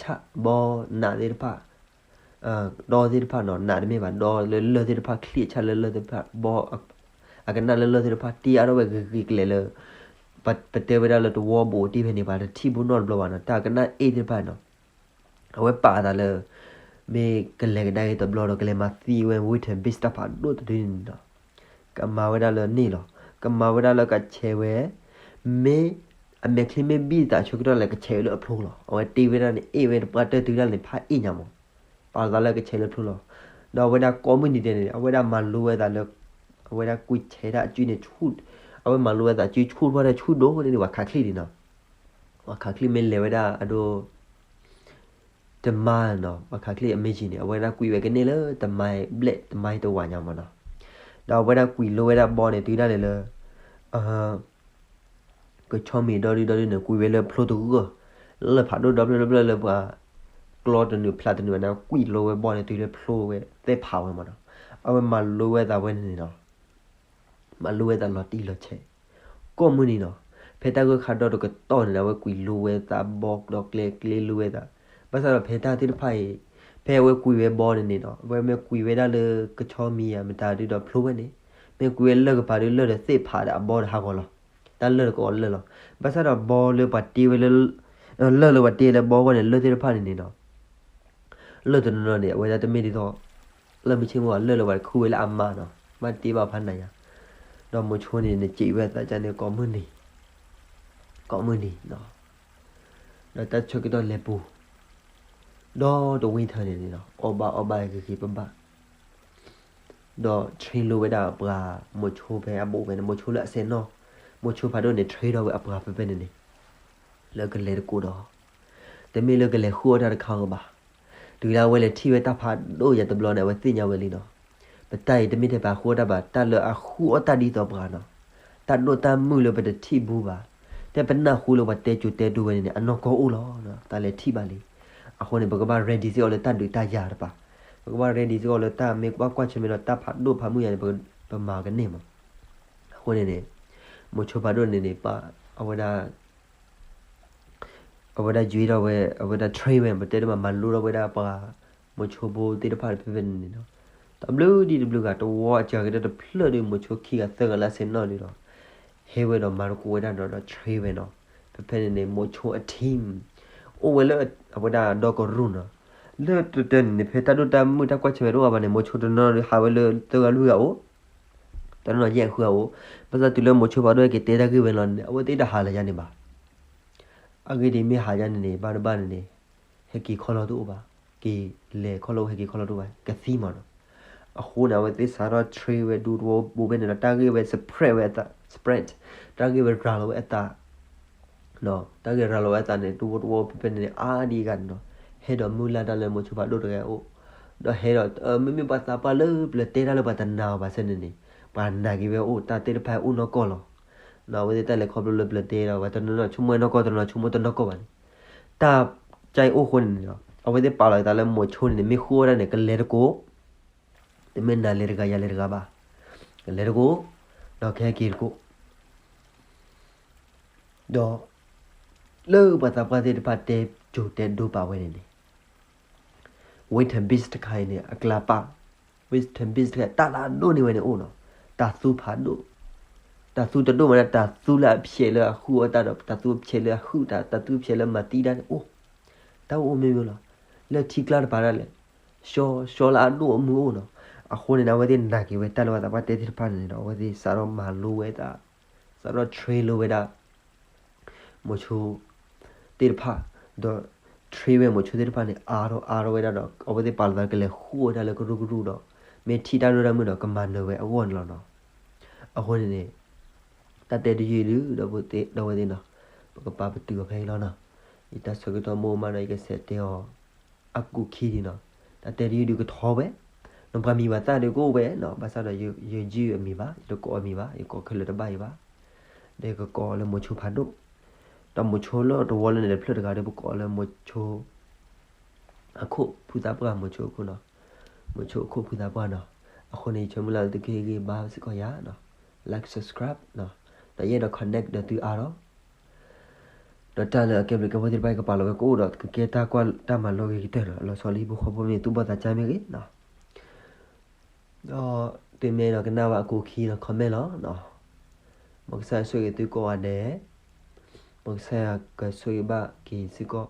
ချံၣ်အဆၣ်ဘီနးသ့ၣ်တဖၣ် ဒီသ့ၣ်တဖၣ်နီၤ နးတမ့ၢ်ဘၣ် ဒီလၢလၢၢ်သ့ၣ်တဖၣ် ချံၣ်အဆၣ်လၢလၢၢ်သ့ၣ်တဖၣ် ဘီ အကနၣ်လၢလၢၢ်သ့ၣ်တဖၣ် တ့အါထီၣ်ဝဲဂ့ၤဂ့ၤကျဲၤလၢ ပတဲဝဲဒၣ်လၢတဝီဘူးအတံၢ်ဖဲန့ၣ် ပှၤတထံၣ်ဘူးနီတဘျီဘၣ်နီၤ တၢ်ကနၣ်အ့ၣ်သ့ၣ်တဖၣ်နီၤ အဝဲပာ်အသးလၢ မ့ၢ်ကလဲၤကဒါက့ၤတဘျီဒီး ကလဲၤမၤသံဝဲ winter beast တၢ်ဖးဒိၣ်တဒုန့ၣ်ဒီး ကမၤဝဲဒၣ်လၢန့ၣ်လီၤ. ကမၤဝဲဒၣ်လၢကဆဲးဝဲ မ့ၢ်အမဲာ်ချံမ့ၢ်ဘံၣ်သးဆၢကတီၢ်လဲၣ် ကဆဲးဝဲလၢအဖျိလီၤ. အဝဲတ့ဝဲဒၣ်န့ၣ် အ့ၣ်ဝဲတပှၢ်တၢၢ်တုၤဒၣ်လဲာ်ဖးအ့ၣ်ညါမး ပာ်လီၤသးလၢကဆဲးလၢဖျိလီၤ. ဒီးအဝဲဒၣ်ကိးမုၢ်နံၤဒဲးန့ၣ် အဝဲဒၣ်မၤလိဝဲသးလၢ အဝဲဒၣ်ကွံာ်ဆဲးဒၣ်အစုန့ၣ်ဆူၣ် အဝဲမၤလိဝဲသးစုဆူၣ်ထီၣ်ဒၣ်ဆူၣ်ဒိၣ်န့ၣ် ပှၤခးချံၣ်န့ၣ်နီၤ ပှၤခးချံၣ်မ့ၢ်လဲၤဝဲဒၣ်အဒိ တမါနီၤ ပှၤခးချံၣ်အမ့ၢ်ကံန့ၣ် အဝဲဒၣ်ကွံာ်ဝဲကန့ၢ်လၢတမါဘျဲၣ်တမါတဝာ်ညါမးနီၤ. ဒီးအဝဲဒၣ်ကွံာ်လိဝဲဒၣ်ဘီန့ၣ် တုၤဒၣ်လဲာ်လၢ ကဆီမံၤဒီဒုဒီဒုန့ၣ် ကွံာ်ဝဲလၢဖျိတဂၢၢ် လၢဖးဒိၣ်ဒီဖျၢၣ်ဒီဖျၢၣ်လၢပှၤ ကျီတနုာ်ဖျးတနုာ်ဘၣ်န့ၣ် ကွံာ်လိဝဲဘီန့ၣ် တုၤလၢဖျိဝဲသ့ၣ်ဖးဝဲမးနီၤ. အဝဲမၤလိဝဲသးဝဲန့ၣ်န့ၣ်နီၤ မၤလိဝဲသးလီၤတံၢ်လီၤဆဲး ကိးမုၢ်နံၤနီၤ. ဖဲတၢ်ဂၢၢ်ခါဒီတကတီၢ်န့ၣ် အဝဲကွံာ်လိဝဲသးဘီကျီကျဲကျဲလိဝဲသး. ဘၣ်ဆၣ်ဒီးဖဲတၢ်သ့ၣ်တဖၣ်အံၤ ဖဲအဝဲကွံာ်ဝဲဘီန့ၣ်န့ၣ်နီၤ အဝဲမ့ၢ်ကွံာ်ဝဲဒၣ်လၢကဆီမံၤဧါမတၤဒုဒီးဖျိဝဲန့ၣ် မ့ၢ်ကွံာ်ဝဲလၢၢ်ကပၤဒု လၢၢ်ဒီးသ့ၣ်ဖးဒီးအဘီဒီးဟးဂီၤလီၤ. တၢ်လၢၢ်ဒီးကအီၤလၢၢ်လီၤ. ဘၣ်ဆၣ်ဒီးဘီလၢပှၤတ့ဝဲလၢ လၢၢ်လၢပှၤတ့လၢဘီဂီၢ်န့ၣ် လၢၢ်သ့ၣ်တဖၣ်န့ၣ်န့ၣ်နီၤ လၢၢ်တနီၤနီၤန့ၣ် အဝဲဒၣ်တမ့ၢ်ဒ်သိး လၢၢ်မုၢ်ဆ့ၣ်မုၢ်ဂီၤ လၢၢ်လၢပှၤခူၣ်ဝဲလၢအမါနီၤ ဘၣ်တ့ဘၣ်ဖးနၤယၤ. ဒီးမိၤဆိန့ၣ် နစံးဝဲသးကန့ၣ်ကိးမုၢ်နံၤ ကိးမုၢ်နံၤနီၤ ဒီးတၢ်ဆၢကတီၢ်လဲၤပူၤ ဒီးတ winter န့ၣ်န့ၣ်နီၤ အီၣ်ဘၣ်အီၣ်ဘၣ်ဂ့ၤဂ့ၤဘၣ်ဘၣ် ဒီး train လိဝဲဒၣ်ပှၤမိၤဆိဖဲအဘူးဖဲန့ၣ် မိၤဆိလၢအစဲးနီၣ် မိၤဆိဖးဒိၣ်န့ၣ် train ထီၣ်ဝဲအပှၤဖဲဖဲန့ၣ်န့ၣ် လၢကလဲၤတကိးဒီး တမ့ၢ်လၢကလဲၤဃုအီၣ်တၢ်တခါဧိၤဘၣ်. တုၤလၢအဝဲလဲၤထံၣ်ဝဲတၢ်ဖးဒိၣ်ယၤတဘျီန့ၣ် အဝဲသ့ၣ်ညါဝဲလံနီၤ. ပတၢ်အံၤတမ့ၢ်ထဲပှၤဃုအီၣ်တၢ်ဘၣ်, တၢ်လၢအဃုအီၣ်တၢ်ဒ်သိးပှၤနီၤ. တၢ်ဒိၣ်တၢ်မုၢ်လၢပတထံၣ်ဘူးဘၣ်. တဲပနၢ်ဟူလၢပှၤတဲကိၤတဲဒိဝဲန့ၣ်န့ၣ် အနီၢ်ကီၢ်အိၣ်လီၤ. တၢ်လဲၤထံၣ်ဘၣ်လံ. အဃိန့ၣ် ပကဘၣ် ready စ့ၢ်ကီးလၢတၢ်ဒုးတၢ်ယၤတပၤ. ပကဘၣ် ready စ့ၢ်ကီးလၢတၢ်မ့ၢ်ကွၢ်ကွၢ်ဆၢၣ်မဲာ်ဒီးတၢ်ဖးဒိၣ်ဖးမုၢ်ယၤန့ၣ် ပမၤကန့ၢ်မး. အဃိန့ၣ်န့ၣ် မိၤဆိဖးဒိၣ်န့ၣ်န့ၣ် ပ အဝဲဒၣ် အဝဲဒၣ်ယွၤထီၣ်ဝဲ အဝဲဒၣ် train ဝဲ ပတဲတမး မၤလိထီၣ်ဝဲဒၣ်ပှၤ မိၤဆိဖိသ့ၣ်တဖၣ်ဖဲဖဲန့ၣ်န့ၣ်နီၤ. တဘျုးဒံးတဘျုးဂၤ တဝီအစှၤကတၢၢ်တဖျၢၣ်ဒီး မိၤဆိခံဂၤသၢဂၤလၢအဆ့ၣ်နီၤဒ်ဒီး ဟဲဝဲဒီးမၤသကိးဝဲဒၣ်ဒီး ဒီး train ဝဲနီၤ. ဖဲဖဲန့ၣ်န့ၣ် မိၤဆိအ team အိၣ်ဝဲလၢအဝဲဒၣ်ဒီကရူၢ်နီၤ. လၢတၢ်တၢ်န့ၣ်န့ၣ် ဖဲတၢ်ဒိၣ်တၢ်မုၢ်တၢ်ကွၢ်ဆၢၣ်မဲာ်တအိၣ်ဘၣ်န့ၣ် မိၤဆိတနီၤနီၤဟးဝဲလၢသၢဂၤလွံၢ်ဂၤအိၣ် တနီၤနီၤယဲၢ်ဃုဂၤအိၣ်. ဘၣ်ဆၣ်တုၤလၢမိၤဆိဖးဒိၣ်ဟဲက့ၤတဲတၢ်ဂ့ၢ်ဝဲလီၤန့ၣ် အဝဲသ့ၣ်တဟးလၢၤယါန့ၣ်ဘၣ်. အဂ့ၢ်ဒ်အံၤ မ့ၢ်ဟးယါန့ၣ်န့ၣ် ဘၣ်တဘၣ်န့ၣ်န့ၣ် ဟဲက့ၤခီၣ်လီၢ်တအိၣ်ဘၣ်, က့ၤလဲၤခီၣ်လီၢ် ဟဲက့ၤခီၣ်လီၢ်တအိၣ်ဘၣ် ကသံမးနီၤ. အဃိန့ၣ် အဝဲသ့ၣ်စးထီၣ် train ဝဲဒူတဝီဘိဖဲန့ၣ်ဒီး တၢ်ဂ့ၢ်ဝဲ spread ဝဲအသး spread တၢ်ဂ့ၢ်ဝဲရၤလီၤဝဲအသး တၢ်ဂ့ၢ်ရၤလီၤဝဲအသးန့ၣ် ဒူတဝီဖဲဖဲန့ၣ်န့ၣ် အါဒံးဂၤန့ၣ်နီၤ. ဟဲဒီးမုၢ်လၢ်တၢ်လၢမိၤဆိဖးဒိၣ်တဂၤအိၣ်, ဒီးဟဲဒီး မ့မ့ၢ်ပှၤသးပှၢ်လၢပျၢၤတဲတၢ်လၢပှၤတနာ်အီၤဘၣ်ဆၣ်န့ၣ်န့ၣ် ပှၤနာ်က့ၤဝဲအိၣ် တၢ်သ့ၣ်တဖၣ်အိၣ်နီၢ်ကီၢ်လီၤ. အဝဲသ့ၣ်တၢ်လဲၤခီဖျိလၢပျၢၤတဲဒီး ပှၤတနီၤနီၤဆိကမိၣ်ဝဲနီၢ်ကီၢ် တနီၤနီၤဆိကမိၣ်တနီၢ်ကီၢ်ဘၣ်န့ၣ် တၢ်ကဲအိၣ်ဃိန့ၣ်န့ၣ်လီၤ. အဝဲသ့ၣ်ပာ်လီၤအသးလၢမိၤဆိန့ၣ်န့ၣ် မ့ၢ်ဃုအီၣ်တၢ်န့ၣ် ကလဲၤတကိး တမ့ၢ်နၤလဲၤတဂၤယၤလဲၤတဂၤဘၣ်, ကလဲၤတကိး ဒီးကဟဲက့ၤတကိး ဒီး လၢပှၤသးပှၢ်သ့ၣ်တဖၣ်တဲကိၤတဲဒိပာ်ဝဲန့ၣ်န့ၣ် Western Beast တခါအံၤန့ၣ် အကျါပာ် Western Beast တခါ တၢ်လၢအဒိၣ်န့ၢ်ဝဲန့ၣ်အိၣ်နီၤ. တၢ်သူဖးဒိၣ်, တၢ်သူတဒိၣ်မးန့ၣ် တၢ်သူလၢအဖျဲးလၢအဃုအီၣ်တၢ်ဒီး တၢ်သူဖျဲးလၢအဟုၣ်တၢ်, တၢ်သူဖျဲးလၢမၤသံတၢ်န့ၣ်အိၣ်, တၢ်အိၣ်မ့ၢ်မ့ၢ်လီၤ. လၢထံကျါတပၤဒၣ်လဲာ် ရှီရှီလၢအဒိၣ်အမုၢ်အိၣ်နီၤ. အဃိန့ၣ် အဝဲသ့ၣ်နာ်က့ၤဝဲတၢ်လၢပှၤသးပှၢ်တဲသ့ၣ်တဖၣ်န့ၣ်ဒီး အဝဲသ့ၣ်စးထီၣ်မၤလိဝဲဒၣ်, စးထီၣ် train လိဝဲဒၣ် မိၤဆိသ့ၣ်တဖၣ်, ဒီး train ဝဲမိၤဆိသ့ၣ်တဖၣ်န့ၣ် အါထီၣ်အါထီၣ်ဝဲဒၣ်ဒီး အဝဲသ့ၣ်ပာ်လီၤသးကလဲၤဃုဝဲဒၣ်လၢကရူၢ်ကရူၢ်ဒီး မ့ၢ်ထံၣ်တၢ်ဒိၣ်တၢ်မုၢ်ဒီး ကမၤနၢၤဝဲအဂီၢ်န့ၣ်လီၤနီၤ. အဃိန့ၣ်န့ၣ် တၢ်တဲတယုၢ်ဒုး ဒီပုၢ်ဝဲၢ်သ့ၣ်နီၤ, ပကပာ်ပတုာ်အီၤဖဲအံၤလီၤနီၤ. ယတၢ်ဆၢကတီၢ်မ့ၢ်အိၣ်မးဒီး ယကဆဲးတဲအီၤ အကူာ်ခံဒံးနီၤ. တၢ်တဲတယုၢ်ဒုးကထီဝဲ, နပှၤမံၤဘၣ်သၣ်ဒုးကအိၣ်ဝဲနီၤ, ဘၣ်ဆၣ်ဒီး ယယုၢ်အမံၤဘၣ်, ယတကိးအမံၤဘၣ်, ယကိးခဲလၢာ်တဘၣ်အံၤဘၣ်. ဒီးယကကိးလၢမိၤဆိဖးဒိၣ်, ဒီးမိၤဆိလၢတဝီလၢန့ၣ်တဖျၢၣ်တဂၤဒီး ပကိးလၢမိၤဆိ အခိၣ်ဖုသးပှၢ် မိၤဆိအခိၣ်နီၤ, မိၤဆိအခိၣ်ဖုသးပှၢ်နီၤ. အဃိန့ၣ် ယဆၢမုၢ်လၢ်လၢသုကဟ့ၣ်ဂံၢ်ဘါစ့ၢ်ကီးယၤနီၤ, like subscribe နီၤ, ဒီးယအဲၣ်ဒိး connect ဒီးသုအါထီၣ် ဒီးတၢ်လၢအကဲဘျုးကဲဖှိၣ်သ့ၣ်တဖၣ် ယကပာ်လီၤဝဲကအိၣ်ဒီး ကကဲတၢ်ကွၢ်တၢ်မၤလိဂ့ၤကတၢၢ်နီၤ, လီၤဆီလၢဟံၣ်ဖိဃီဖိမ့ၢ်ဂ့ၤ သူၣ်ဘီၣ်သးစၢ်မ့ၢ်ဂ့ၤနီၤ. ဒီးသုမ့ၢ်အဲၣ်ဒိးကနၣ်ဘၣ်အကူာ်ခံဒီး comment လီၤ. မ်ကစၢ်ယွၤဆိၣ်ဂ့ၤသုကိးဂၤဒဲး, မ်ကစၢ်ယွၤကဆိၣ်ဂ့ၤဘၣ်က့ၤစ့ၢ်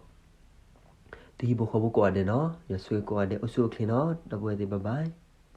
ကီး သုဟံၣ်ဖိဃီဖိကိးဂၤဒဲးနီၤ, ယွၤဆိၣ်ဂ့ၤကိးဂၤဒဲး အိၣ်ဆူၣ်အိၣ်ချ့နီၤ, ဒီပုၢ်ဝဲၢ်သ့ၣ် bye bye.